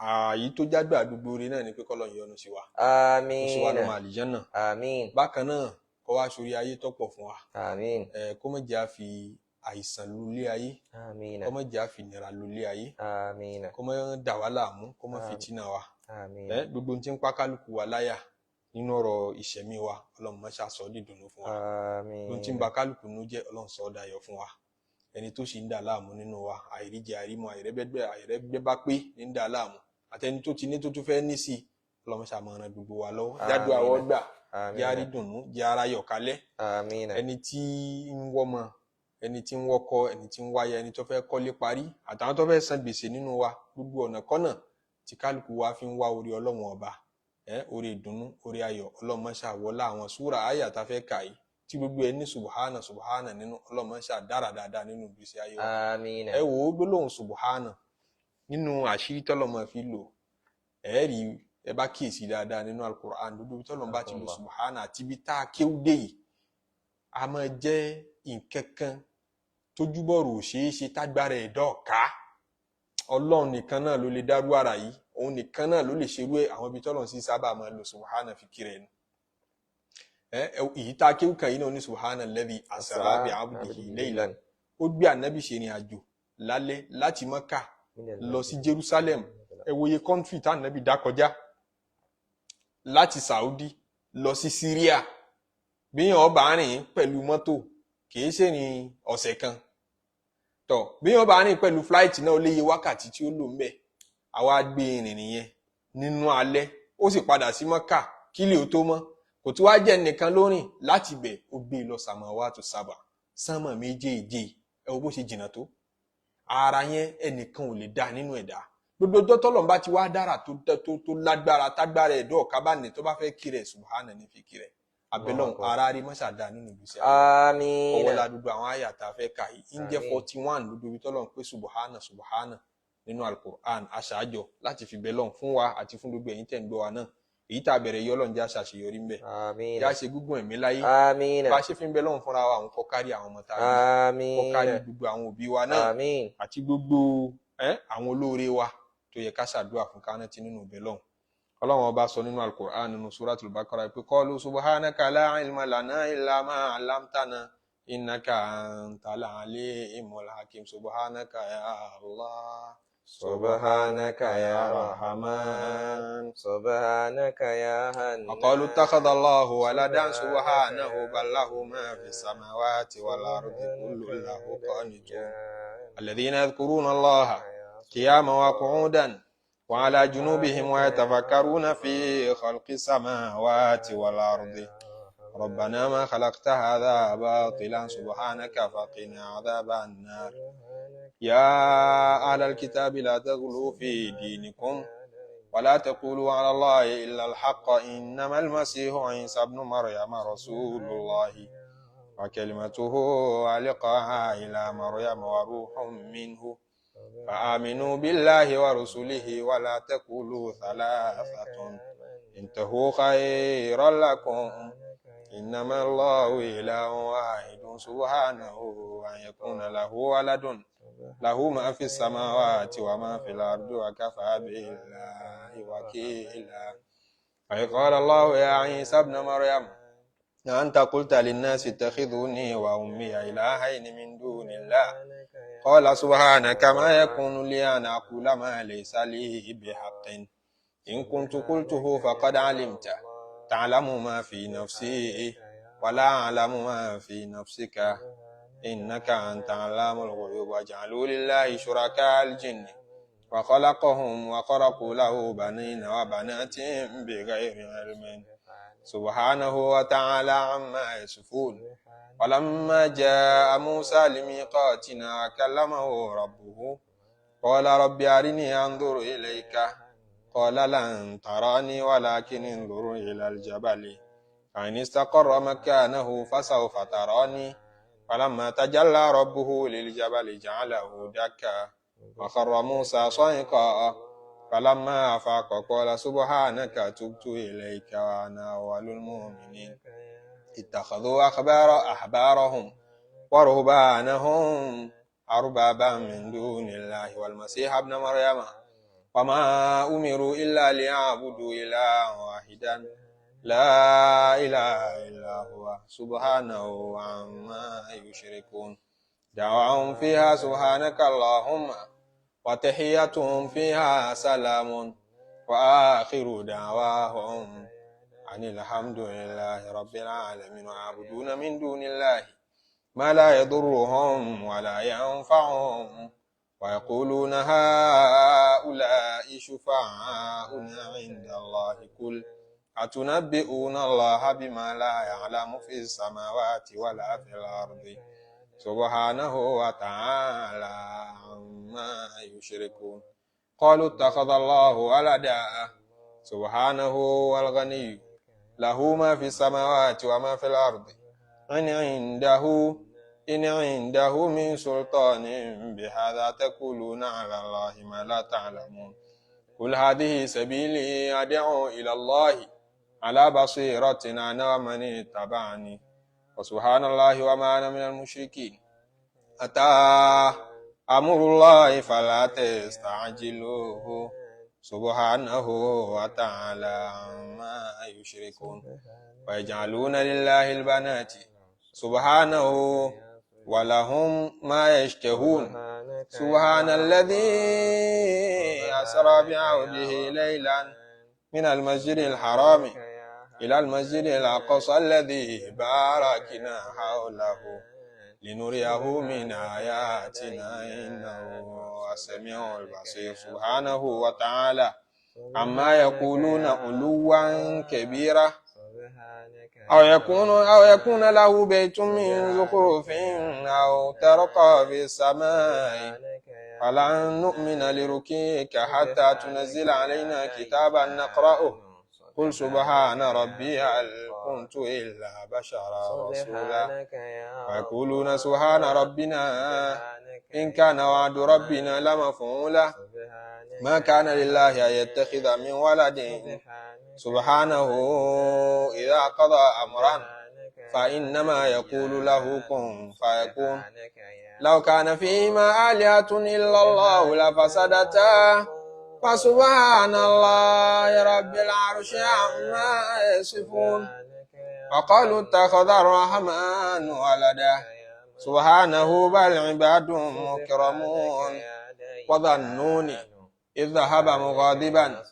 ààyè tó jágbà gbogbo orí náà ni pé kọ́lọ́run yọ́nú sí wa, kó ṣe wá آمين. lọ́mọ àlìjánà. آمين. Bákan náà, kó wá sórí ayé tọ́pọ̀ fún wa. آمين. Ẹ kó má jẹ́ a fi àìsàn lulẹ̀ ayé. آمين. Kó má jẹ́ a fi nira lulẹ̀ ayé. آمين. Kó má dà wá láàmú, kó má fìtínà wa. آمين. Ẹ gbogbo ohun tí ń pa kálukú wa láyà nínú ọ̀rọ̀ ìṣẹ̀mí wa, Ọlọ́run má ṣe sọ ọ́ dìdùnnú fún wa. Ohun tí ń آمين. ba kálukú nú jẹ́, Ọlọ́run sọ ọ́ dayọ̀ fún wa. Ẹni tó sì ń dà láàmú nínú wa, àìríjẹ, àìrímu, àìrẹ́gbẹ́gbẹ́, àìrẹ́gbẹ́ bá pé ní ń dà láàmú, àtẹni tó ti ní tó tún fẹ́ ní sí i, Ọlọ́run ṣàmọ̀ràn gbogbo wa lọ́wọ́ jádùn àwọ̀ آمين. gbà jẹ́ آمين. àrídùnnú, jẹ́ ara yọ̀ kálẹ̀. آمين. Ẹni tí ń wọ́mọ, ẹni tí ń wọ́kọ, ẹni tí ń wáyà, ẹni tó fẹ́ kọ́lé parí, àtàwọn tó fẹ́ san gbèsè nínú wa, gbogbo ọ̀nà kọ́nà tí kálukú wa fi ń wá orí Ọlọ́run Ọba, ẹ orí ìdùnnú, orí ayọ̀, Ọlọ́run má ṣe wọlá àwọn súrà àyà tá a fẹ́ kà yìí tí gbogbo ẹ ní سبحان سبحان nínú, Ọlọ́run má ṣe dára dáadáa nínú ìgbésí ayé wa. آمين. Ẹ wò ó, gbólóhùn سبحان nínú àṣírí tọ́lọ́mọ fi lò, ẹ rí ẹ bá kíyèsí dáadáa nínú Alukur'an, gbogbo ibi tọ́lọ́mọ bá ti lò Allah. سبحان àti ibi tá a kéwú dé yìí, a máa jẹ́ nǹkan kan tójúbọ̀rọ̀ ò ṣeé ṣe, tágbára ẹ̀dá ọ̀ká, Ọlọ́run nìkan náà ló lè dárú àrà yìí, òun nìkan náà ló lè ṣerú ẹ̀. Àwọn ibi tọ́lọ́run sì sábà máa lo سبحان fi kiri ẹnu ẹ èyí tá a kéwú kan yìí náà ní سبحان الذي أسرى بعبده ليلا. Ó gbé ànábì ṣe ìrìn àjò lálẹ́ láti Mọ́kà lọ sí Jerusalem. Ẹ wòye country tá ànábì dá kọjá láti Saudi lọ sí Syria. Bíyàn ọba rìn pẹ̀lú mọ́tò, kìí ṣèrìn ọ̀sẹ̀ kan. Tọ bí yóò bá rìn pẹ̀lú flight náà, ó léye wákàtí tí ó lò ń bẹ̀. Àwa gbé ìrìn yẹn nínú alẹ́, ó sì padà sí Mọ́kà kílè ó tó mọ́. Kò tí wàá jẹ́ nìkan ló rìn láti bẹ̀, ó gbé e lọ samawatu sab'a, sánmà méjèèje. Ẹ wo bó ṣe jìnnà tó. Ara yẹn, ẹnìkan ò lè dá nínú ẹ̀dá. Gbogbo ọjọ́ tọ́lọ́run bá ti wá dára tó lágbára, tágbára ẹ̀dọ́ ọ̀ká bá ní tó bá fẹ́ kiri ẹ̀, subhana ní fi kiri ẹ̀. Abẹ́lọ́hùn, ara rí mọ́ṣá dá nínú ìgbésí ayé. Àmín. Ọwọ́ ládùúgbò àwọn àyà tá a fẹ́ kà yìí ń jẹ́ Àmín. 41 lódò ibi tọ́lọ́run pé subhana subhana nínú Alukur'an. Aṣáájọ láti fi bẹ́lọ́hùn fún wa àti fún gbogbo ẹ̀yin tẹ̀ ń gbọ́ wa náà. Èyí tá a bẹ̀rẹ̀ yìí, Ọlọ́run jẹ́ àṣàṣeyọrí ńbẹ̀. Àmín. Yá ṣe gúngún ẹ̀mí láyé. Àmín. Bá a ṣe fi ń bẹ́lọ́hùn fúnra wa, àwọn kọ́ kárí àwọn ọmọ tá a bí, kọ́ kárí Àmín. gbogbo àwọn òbí wa náà Àmín. àti gbogbo àwọn olóore wa tó yẹ ká ṣàdúrà fún, ká rántí nínú bẹ́lọ́hùn. Ọlọ́run Ọba sọ nínú Alukur'an, nínú Suratul Baqara, pé qalu subhanaka la ilma lana illa ma 'allamtana innaka antal alimul hakim. Subhanaka ya Allah. سبحانك يا Rahman. سبحانك يا حنان. وقالوا اتخذ الله ولدا سبحانه بل له ما في السماوات والأرض كل له قانتون. الذين يذكرون الله قياما وقعودا وعلى جنوبهم ويتفكرون في خلق السماوات والأرض ربنا ما خلقت هذا باطلا سبحانك فقنا عذاب النار. يا أهل الكتاب لا تغلوا في دينكم ولا تقولوا على الله إلا الحق. إنما المسيح عيسى ابن مريم رسول الله وكلمته ألقاها إلى مريم وروح منه، فآمنوا بالله ورسله ولا تقولوا ثلاثة، انتهوا خيرا لكم. إنما الله إله واحد، سبحانه أن يكون له ولد. له ما في السماوات وما في الأرض وكفى بالله وكيلا. وإذ قال الله يا عيسى ابن مريم أنت قلت للناس اتخذوني وأمي إلهين من دون الله؟ قال سبحانك ما يكون لي أن أقول ما ليس لي بحق، إن كنت قلته فقد علمته، تعلم ما في نفسي ولا أعلم ما في نفسك، إنك أنت علام الغيوب. وجعلوا لله شركاء الجن وخلقهم وخرقوا له بنين وبنات بغير علم، سبحانه وتعالى عما يصفون. ولما جاء موسى لميقاتنا وكلمه ربه قال رب أرني أنظر إليك، قال لن تراني ولكن انظر إلى الجبل فإن استقر مكانه فسوف تراني، فلما تجلى ربه للجبل جعله دكا وخر موسى صعقا، فلما أفاق قال سبحانك تبت إليك وأنا أول المؤمنين. اتخذوا أحبارهم ورهبانهم أربابا من دون الله والمسيح ابن مريم وما أمروا إلا ليعبدوا إلها واحدا لا إله إلا هو، سبحانه عما يشركون. دعواهم فيها سبحانك اللهم وتحيتهم فيها سلام، وآخر دعواهم أن الحمد لله رب العالمين. ويعبدون من دون الله ما لا يضرهم ولا ينفعهم ويقولون هؤلاء شفعاؤنا عند الله، قل أتنبئون الله بما لا يعلم في السماوات ولا في الأرض، سبحانه وتعالى عما يشركون. قالوا اتخذ الله ولدا، سبحانه هو الغني، له ما في السماوات وما في الأرض، إن عنده من سلطان بهذا، تقولون على الله ما لا تعلمون. قل هذه سبيلي أدعو إلى الله على بصيرة أنا ومن اتبعني، وسبحان الله وما أنا من المشركين. أتى أمر الله فلا تستعجلوه، سبحانه وتعالى عما يشركون. ويجعلون لله البنات سبحانه ولهم ما يشتهون. سبحان الذي أسرى بعبده ليلا من المسجد الحرام إلى المسجد الأقصى الذي باركنا حوله. لنريه من آياتنا إنه هو السميع البصير. سبحانه وتعالى عما يقولون علوا كبيرا. أو يكون له بيت من زخرف أو ترقى في السماء. فلن نؤمن لرقيك حتى تنزل علينا كتابا نقرأه. قل سبحان ربي هل كنت إلا بشرا رسولا. ويقولون سبحان ربنا إن كان وعد ربنا لمفعولا. ما كان لله أن يتخذ من ولد، سبحانه، إذا قضى أمرا فإنما يقول له كن فيكون. لو كان فيهما آلهة إلا الله لفسدتا، فسبحان الله رب العرش عما يصفون. وقالوا اتخذ الرحمن ولدا، سبحانه، بل عباد مكرمون. وذا النون إذ ذهب مغاضبا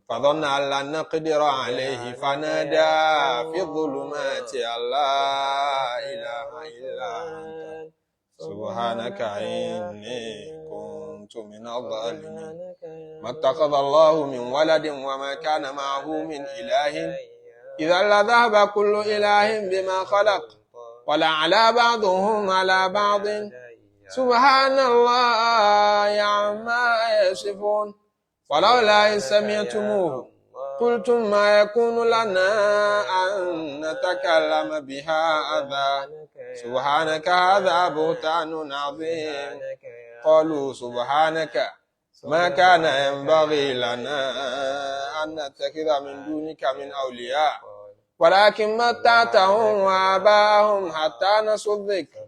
فظن أن لن نقدر عليه فنادى في الظلمات أن لا إله إلا أنت سبحانك إني كنت من الظالمين. ما اتخذ الله من ولد وما كان معه من إله، إذا لذهب كل إله بما خلق ولعلى بعضهم على بعض، سبحان الله عما يصفون. ولولا إذ سمعتموه قلتم ما يكون لنا أن نتكلم بهذا، سبحانك هذا بهتان عظيم. قالوا سبحانك ما كان ينبغي لنا أن نتخذ من دونك من أولياء، ولكن متعتهم وآباءهم حتى نسوا الذكر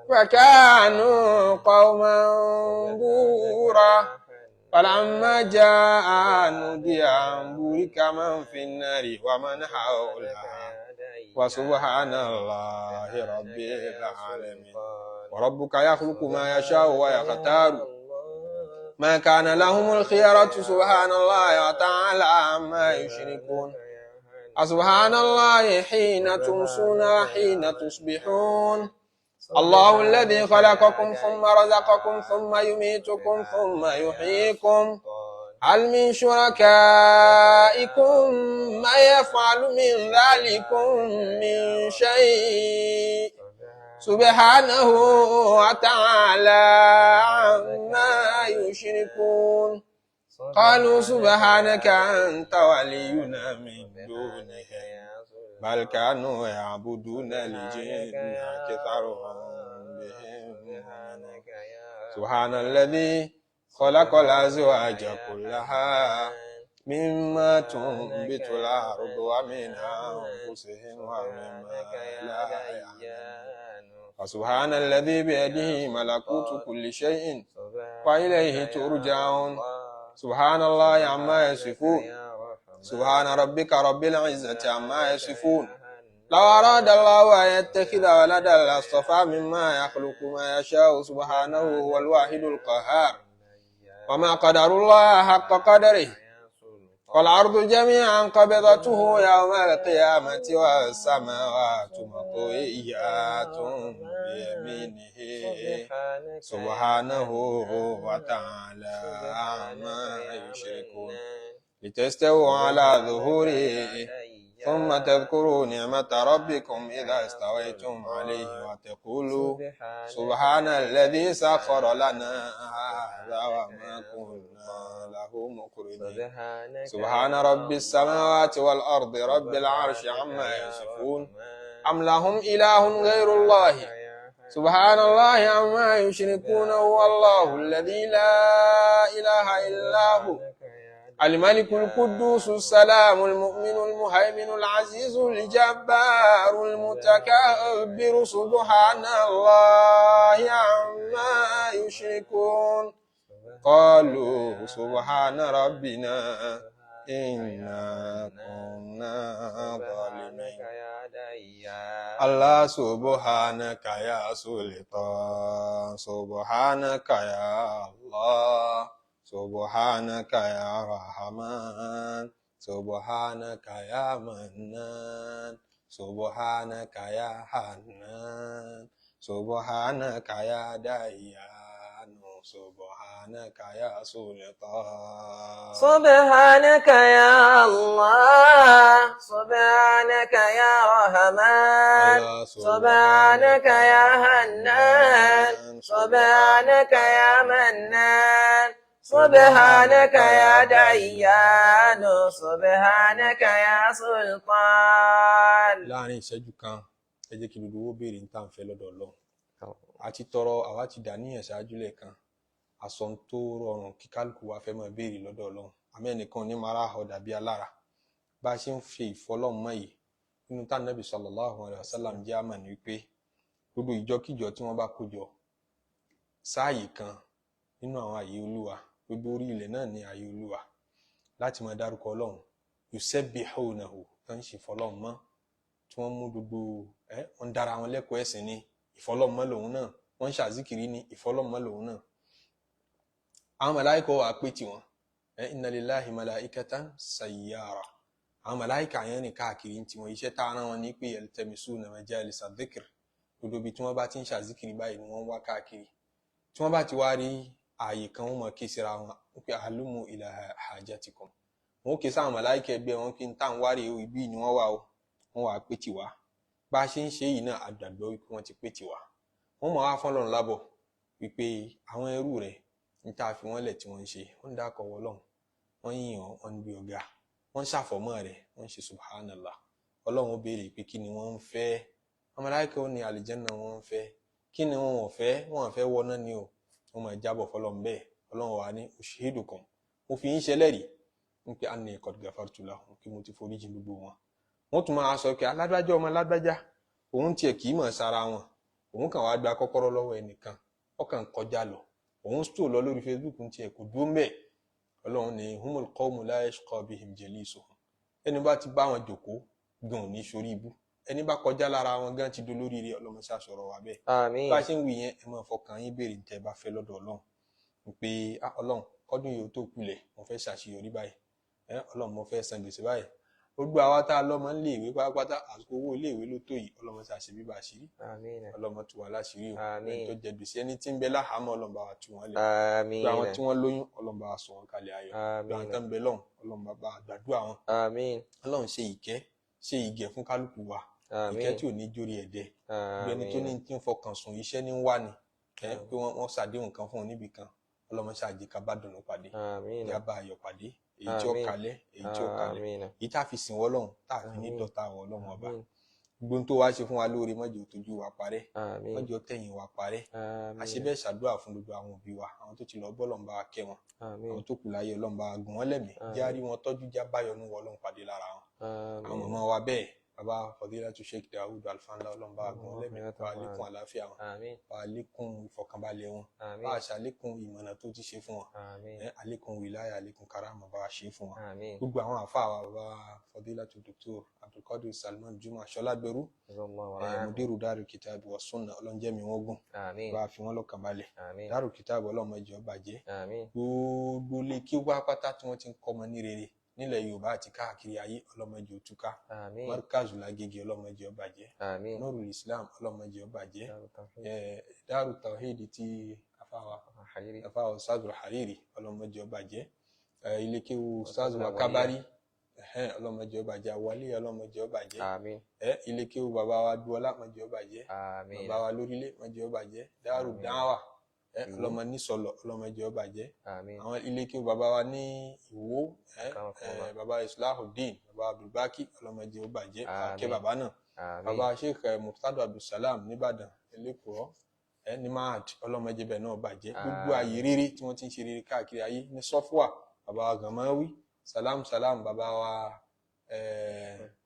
وكانوا قوما بورا. فلما جاء نودي أن بورك من في النار ومن حولها، وسبحان الله رب العالمين. وربك يخلق ما يشاء ويختار، ما كان لهم الخيرة، سبحان الله وتعالى عما يشركون. أسبحان الله حين تمسون وحين تصبحون. الله الذي خلقكم ثم رزقكم ثم يميتكم ثم يحييكم، هل من شركائكم ما يفعل من ذلكم من شيء؟ سبحانه وتعالى عما يشركون. قالوا سبحانك أنت ولينا من دونهم، بل كانوا يعبدون الجن أكثرهم بهم. سبحان الذي خلق الأزواج كلها مما تنبت الأرض ومن أنفسهم ومما لا يعلمون. فسبحان الذي بيده ملكوت كل شيء وإليه ترجعون. سبحان الله عما يصفون. سبحان ربك رب العزة عما يصفون. لو أراد الله أن يتخذ ولدا لاصطفى مما يخلق ما يشاء، سبحانه هو الواحد القهار. وما قدر الله حق قدره. والأرض جميعا قبضته يوم القيامة والسماوات مطويات بيمينه، سبحانه وتعالى عما يشركون. لتستووا على ظهوره ثم تذكروا نعمة ربكم إذا استويتم عليه وتقولوا سبحان الذي سخر لنا هذا وما كنا له مقرنين. سبحان رب السماوات والأرض رب العرش عما يصفون. أم لهم إله غير الله، سبحان الله عما يشركون. هو الله الذي لا إله إلا هو الملك القدوس السلام المؤمن المهيمن العزيز الجبار المتكبر، سبحان الله عما يشركون. قالوا سبحان ربنا إنا كنا ظالمين. الله سبحانك يا سلطان، سبحانك يا الله، سبحانك يا رحمن، سبحانك يا منان، سبحانك يا حنان، Subhanaka ya Dayyanu, subhanaka ya Sultan. سبحانك يا الله، سبحانك يا رحمن، Allah. سبحانك يا حنان، سبحانك يا منان، سبحانك يا ديان، سبحانك يا سلطان. Láàrin ìṣẹ́jú kan, ẹ jẹ́ kí gbogbo owó béèrè ní tá à ń fẹ́ lọ́dọ̀ Ọlọ́run. A ti tọrọ, àwa ti dà níyàn ṣáájú lẹ́ẹ̀kan, aṣọ tó rọrùn kí kálukú wa fẹ́ máa béèrè lọ́dọ̀ Ọlọ́run. Àmọ́ ẹnìkan ní mara ọ̀ dàbí alára. Bá a ṣe ń fi ìfọlọ́run mọ́ yìí nínú tá Nábì sallallahu alaihi wasallam jẹ́ àmà ní wípé gbogbo ìjọkíjọ tí wọ́n bá kó jọ sáàyè kan nínú àwọn àyè Olúwa, gbogbo orí ilẹ̀ náà ní àyè Olúwa, láti máa dárúkọ Ọlọ́run, yusabbihunahu, tó ń ṣe ìfọlọ́run mọ́, tí wọ́n mú gbogbo ẹ wọ́n ń dára wọn lẹ́kọ̀ọ́ ẹ̀sìn ní ìfọlọ́mọ́ lòun náà, wọ́n ń ṣàzíkiri ní ìfọlọ́mọ́ lòun náà. Àwọn màláíkà wà pé tiwọn ẹ, inna lillahi malaikatan sayyara. Àwọn màláíkà yẹn ní káàkiri ní tiwọn. Iṣẹ́ tá a rán wọn ní pé yaltamisuna majalisa dhikr, gbogbo ibi tí wọ́n bá ti ń ṣàzíkiri báyìí ni wọ́n ń wá káàkiri. Tí wọ́n bá ti wá rí ààyè kan, wọ́n mọ̀ ké síra wọn pé halumu ila hajatikum. Wọn ó ké sáwọn màláíkà ẹgbẹ́ wọn kí n tá à ń wárí o, ibi ni wọ́n wà o. Wọ́n wàá pé tiwa. Bá a ṣe ń ṣe yìí náà, àgbàgbọ́ wípé wọ́n ti pé tiwa. Wọ́n mọ̀ wá fọ́lọ́run lábọ̀ wípé àwọn ẹrú rẹ̀ ń tá a fi wọ́n lẹ̀ tí wọ́n ń ṣe, wọ́n ń dákọ̀ wọ́lọ́run, wọ́n yìn ọ́, wọ́n ń gbé ọ̀gá, wọ́n ń ṣàfọ̀mọ́ rẹ̀, wọ́n ń ṣe subhanallah. Ọlọ́run ó béèrè pé kí ni wọ́n ń fẹ́. Àwọn màláíkà ó ní àlìjẹ́nà wọ́n ń fẹ́. Kí ni wọ́n ò fẹ́? Wọ́n ò fẹ́ wọná ni o. Wọ́n máa jábọ̀ fọlọ́run bẹ́ẹ̀. Ọlọ́run wà ní ushidukum, mo fi yín ṣẹlẹ́rìí ń pé anni qad ghafartu lahum, kí mo ti foríjì gbogbo wọn. Wọ́n tún máa sọ pé alágbájá, ọmọ alágbájá, òun tiẹ̀ kì í mọ̀ sára wọn, òun kàn wá gba kọ́kọ́rọ́ lọ́wọ́ ẹnìkan, ọkàn kọjá lọ, òun stò lọ lórí Facebook ń tiẹ̀ kò dúró mbẹ̀. Ọlọ́run ní humul qawmu la yashqa bihim jalisuhum, ẹni bá ti bá wọn jòkó gan ò ní sórí ibú, ẹni bá kọjá lára wọn gan ti dolórí rí. Ọlọ́run ṣàṣọrọ wa bẹ́ẹ̀. Àmín. Bá a ṣe ń wí yẹn, ẹ máa fọkàn yín béèrè ní tẹ́ ẹ bá fẹ́ lọ́dọ̀ Ọlọ́run pé ah, Ọlọ́run, kọ́dún yìí ó tó kulẹ̀, mo fẹ́ ṣàṣeyọrí báyìí, ẹ Ọlọ́run, mo fẹ́ san gbèsè báyìí. Gbogbo àwa tá a lọ́mọ nílé ìwé pátápátá, àsìkò owó ilé ìwé ló tó yìí. Ọlọ́mọ ṣàṣe bíbá àṣírí. Àmín. Ọlọ́mọ tú wa láṣìírí o. Àmín. Ẹni tó jẹ gbèsè, ẹni tí ń bẹ láhàámọ́, Ọlọ́run bá wa tú wọn lẹ̀. Àmín. Gbogbo àwọn tí wọ́n lóyún, Ọlọ́run bá wa sọ wọn kalẹ̀ ayọ̀. Gbogbo àwọn Àmín. tó ń bẹ lọ́hùn, Ọlọ́run bá wa gbàdúrà wọn. Àmín. Ọlọ́run ṣe ìkẹ́, ṣe ìgẹ̀ fún kálukú wa, ìkẹ́ Àmín. tí ò ní jórí ẹ̀dẹ́. Gbogbo ẹni tó ní Àmín. tí ń fọkàn sùn, iṣẹ́ ní ń wá ni ẹ pé wọ́n ṣàdéhùn kan fún un níbì kan, Ọlọ́run ṣàjẹ́ ká bá dùnú pàdé. Àmín. Ìyá bá ayọ̀ pàdé, èyí tí ó Àmín. kalẹ̀, èyí tí ó kalẹ̀, Àmín. èyí tá a fi sìn wọ́lọ́run, tá a fi ní Àmín. dọ́ta wọ́lọ́run ọba. Àmín. Gbogbo ohun tó wá ṣe fún wa lóore, má jẹ́ ó tójú wa parẹ́. Àmín. Má jẹ́ ó tẹ̀yìn wa parẹ́. Àmín. Àṣebẹ́ ṣàdúrà fún gbogbo àwọn òbí wa, àwọn tó ti lọ bọ́, Ọlọ́run bá wa kẹ́ wọn. Àmín. Àwọn tó kù láyé, Ọlọ́run bá wa gùn wọ́n lẹ́mìí, já rí wọn tọ́jú, já báyọ̀nù wọ Ọlọ́run pàdé lára wọn. Àwọn Àmín. màmá wa bẹ́ẹ̀, bàbá Fadilatu Sheikh Dawud Alfanla, Ọlọ́run bá wa gùn wọ́n lẹ́mìí, bá wa lékún àlàáfíà wọn, Àmín. bá wa lékún ìfọ̀kànbalẹ̀ wọn, Àmín. bá wa ṣàlékún ìmọ̀nà tó ti ṣe fún wọn. Àmín. Ẹ àlékún wìláyà, àlékún karama, bá wa ṣe fún wọn. Àmín. Gbogbo àwọn àfáà wa, bàbá Fadilatu Dr. Abdulkadir Salman Juma Ṣọlágbẹrú, mudiru Darul Kitab wa Sunnah, Ọlọ́run jẹ́ mi wọ́n gùn, Àmín. bá wa fi wọ́n lọ́kàn balẹ̀. Àmín. Darul Kitab, Ọlọ́run má jẹ́ ó bàjẹ́. Àmín. Gbogbo ilé kí wá pátá tí wọ́n ti ń kọ́mọ ní rere nílẹ̀ Yorùbá àti káàkiri ayé, Ọlọ́run má jẹ́ ó túká. Àmín. Markazu Lágége, Ọlọ́run má jẹ́ ó bàjẹ́. Àmín. Nurul Islam, Ọlọ́run má jẹ́ ó bàjẹ́. Darut Tawhid. Darut Tawhid ti afáwa Hariri. afáwa Ustaz Hariri, Ọlọ́run má jẹ́ ó bàjẹ́. Ilé kéwu Ustaz Awaliya. Wakabari, Ọlọ́run má jẹ́ ó bàjẹ́. Awaliya, Ọlọ́run má jẹ́ ó bàjẹ́. Àmín. Ilé kéwu bàbá wa Duọlá, má jẹ́ ó bàjẹ́. Àmín. Bàbá wa lórílẹ̀, má jẹ́ ó bàjẹ́. Daru Àmín. Dawa, Ìwó. ọlọ́mọ nísọlọ, Ọlọ́run má jẹ́ ó bàjẹ́. Àmín. Àwọn ilé kéwu bàbá wa ní Ìwó, Akramakumullah. bàbá Islahuddin, bàbá Abdulbaki, Ọlọ́run má jẹ́ ó bàjẹ́. Àkẹ́ Àmín. bàbá náà. Àmín. Bàbá Sheikh Murtado Abdulsalam nìbàdàn Ẹlẹ́kọ̀ọ́ ní Mahad, Ọlọ́run má jẹ́ bẹ́ẹ̀ náà bàjẹ́. Gbogbo Àmín. ààyè rere tí wọ́n ti ń ṣe rere káàkiri ayé ní Sọ́fúà, bàbá wa Gamawi, salam salam, bàbá wa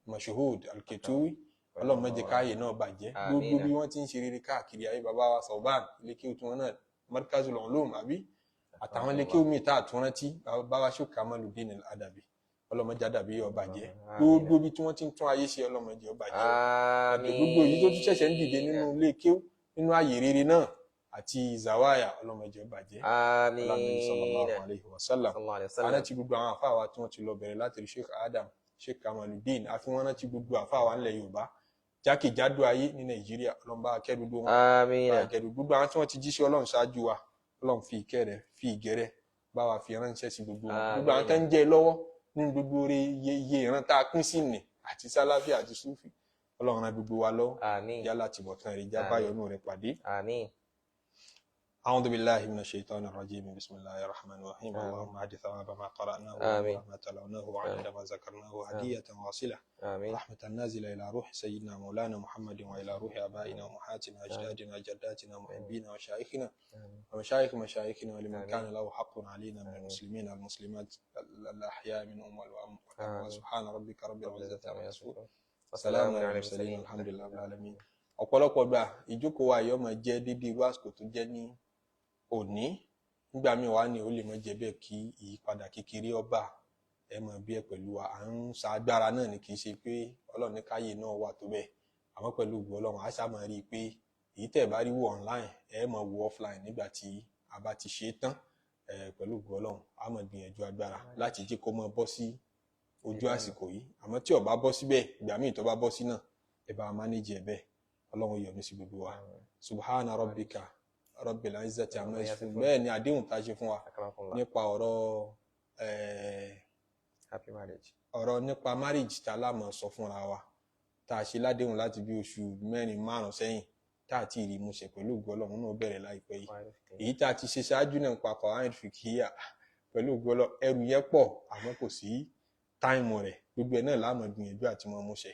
Mashuhud Alketuwi, Ọlọ́run má jẹ́ káàyè náà bàjẹ́. Àmín. Gbogbo bí wọ́n ti ń ṣe rere káàkiri ayé, bàbá wa Sauban, ilé kéwú tí wọ́n náà, Markazul Ulum, àbí àtàwọn ilé kéwú míì tá a tún rántí, bàbá wa Sheikh Kamaluddin Al-Adabi, Ọlọ́run má jẹ́ àdàbí yóò bàjẹ́. Àmín. Gbogbo bí tí wọ́n ti ń tún ayé ṣe, Ọlọ́run má jẹ́ ó bàjẹ́ o. Àmín. Gbogbo èyí tó tún ṣẹ̀ṣẹ̀ ń dìde nínú ilé kéwú, nínú ààyè rere náà àti zawaya, Ọlọ́run má jẹ́ ó bàjẹ́. Àmín. Ọlọ́run sallallahu alayhi wa sallam. Sallallahu alayhi wa sallam. Arántí gbogbo àwọn àfáà wa tí wọ́n ti lọ, bẹ̀rẹ̀ láti rí Sheikh Adam, Sheikh Kamaluddin, àfi wọ́n rántí gbogbo àfáà wa ńlẹ̀ Yorùbá. Jákèjádò ayé ní Nàìjíríà, Ọlọ́run bá wa kẹ́ gbogbo wọn. Àmín. Bá wa kẹ́ gbogbo àwọn tí wọ́n ti jíṣẹ́ Ọlọ́run ṣáájú wa. Ọlọ́run fi ìkẹ́ rẹ̀, fi ìgẹ̀ rẹ̀ bá wa fi ránṣẹ́ sí gbogbo wọn. Gbogbo àwọn tó ń jẹ́ lọ́wọ́ nínú gbogbo oore iye ìran tá a pín sí nì, àti Sálàfí àti Súfì, Ọlọ́run ràn gbogbo wa lọ́wọ́. Àmín. Yálà tìbọ̀tán rẹ̀ já Àmín. báyọ̀nù rẹ̀ pàdé. Àmín. أعوذ بالله من الشيطان الرجيم. بسم الله الرحمن الرحيم. آمين. اللهم أهد ثواب ما قرأناه آمين. وما تلوناه وعدد ما ذكرناه هدية واصلة آمين. رحمة نازلة إلى روح سيدنا مولانا محمد وإلى روح آبائنا وأمهاتنا أجدادنا جداتنا محبينا ومشايخنا آمين. ومشايخ مشايخنا ولمن آمين. كان له حق علينا من آمين. المسلمين والمسلمات الأحياء منهم والأموات. آمين. سبحان ربك رب العزة عما يصفون. وسلام سلام على على المرسلين. المرسلين. الحمد لله رب العالمين. Ọ̀pọ̀lọpọ̀ gbà, ìjókòó wa yìí ó máa jẹ́ dédé irú àsìkò tó jẹ́ ní òní. Nígbà míì wá ní ó lè máa jẹ́ bẹ́ẹ̀, kí ìyípadà kékeré ọba ẹ máa bí ẹ pẹ̀lú wa. À ń sa agbára náà ni, kì í ṣe pé Ọlọ́run ní káyè náà wà tó bẹ́ẹ̀, àmọ́ pẹ̀lú ògùn Ọlọ́run, a ṣáà máa rí i pé èyí tẹ̀ bá rí wò online, ẹ máa wò offline nígbà tí a bá ti ṣe é tán. Pẹ̀lú ògùn Ọlọ́run, a máa gbìyànjú agbára láti jẹ́ kó máa bọ́ sí ojú àsìkò yìí, àmọ́ tí ó bá bọ́ síbẹ̀, ìgbà míì tó bá bọ́ sí náà, ẹ bá manage ẹ bẹ́ẹ̀. Ọlọ́run yọ́nú sí gbogbo wa. Subhana rabbika rabbil izzati amma yasifun. Bẹ́ẹ̀ ni àdéhùn tá a ṣe fún wa Akramakumullah. nípa ọ̀rọ̀ Happy marriage. Ọ̀rọ̀ nípa marriage tá a lámọ̀ sọ fúnra wa, tá a ṣe ládéhùn láti bí oṣù 4, 5 sẹ́yìn, tá a ti rí mú ṣe, pẹ̀lú ògo Ọlọ́run náà bẹ̀rẹ̀ láìpẹ́ yìí. Èyí tá a ti ṣe ṣáájú náà nípa Quran fikiya, pẹ̀lú ògo Ọlọ́run, ẹrù yẹn pọ̀, àmọ́ kò sí time rẹ̀. Gbogbo ẹ̀ náà láàmú gbìyànjú àti mọ́ mú ṣe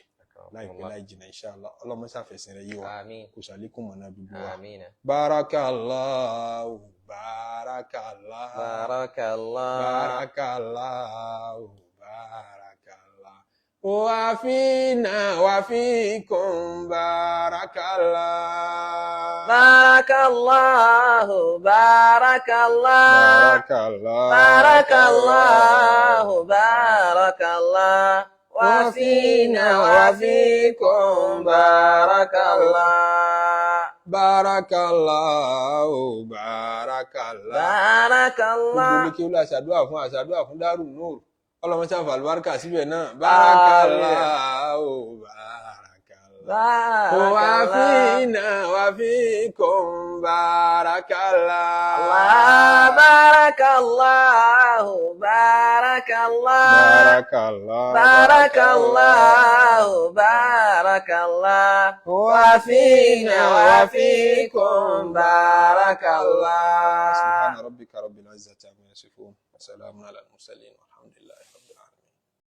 láìpẹ́ láì jìnà, inshallah. Ọlọ́mọ ṣàfẹ̀sìn rẹ̀ yé wa. Àmín. Kò ṣàlékún mọ̀nà gbogbo wa. Àmín. Barakallahu, barakallahu. Barakallah. Barakallahu, barakallah wa fina wa fikum barakallah. Barakallahu, barakallah. Barakallah. Barakallahu, barakallah. Wa fina wa fikum barakallah. Barakallahu, barakallah. Gbogbo Barakallah. ilé kí ó lọ àṣàdúrà fún, àṣàdúrà fún Darul Nur, ọlọmọ sáfà àlùbáríkà síbẹ̀ náà. Barakallahu, barakallah wa Barakallah. fina wa fikum barakallah. Allah, barakallahu, barakallah. Barakallah. Barakallahu, barakallah. Wa fina wa fikum barakallah. Subhana rabbika rabbil izzati amma yasifun wa salamun ala al mursalin.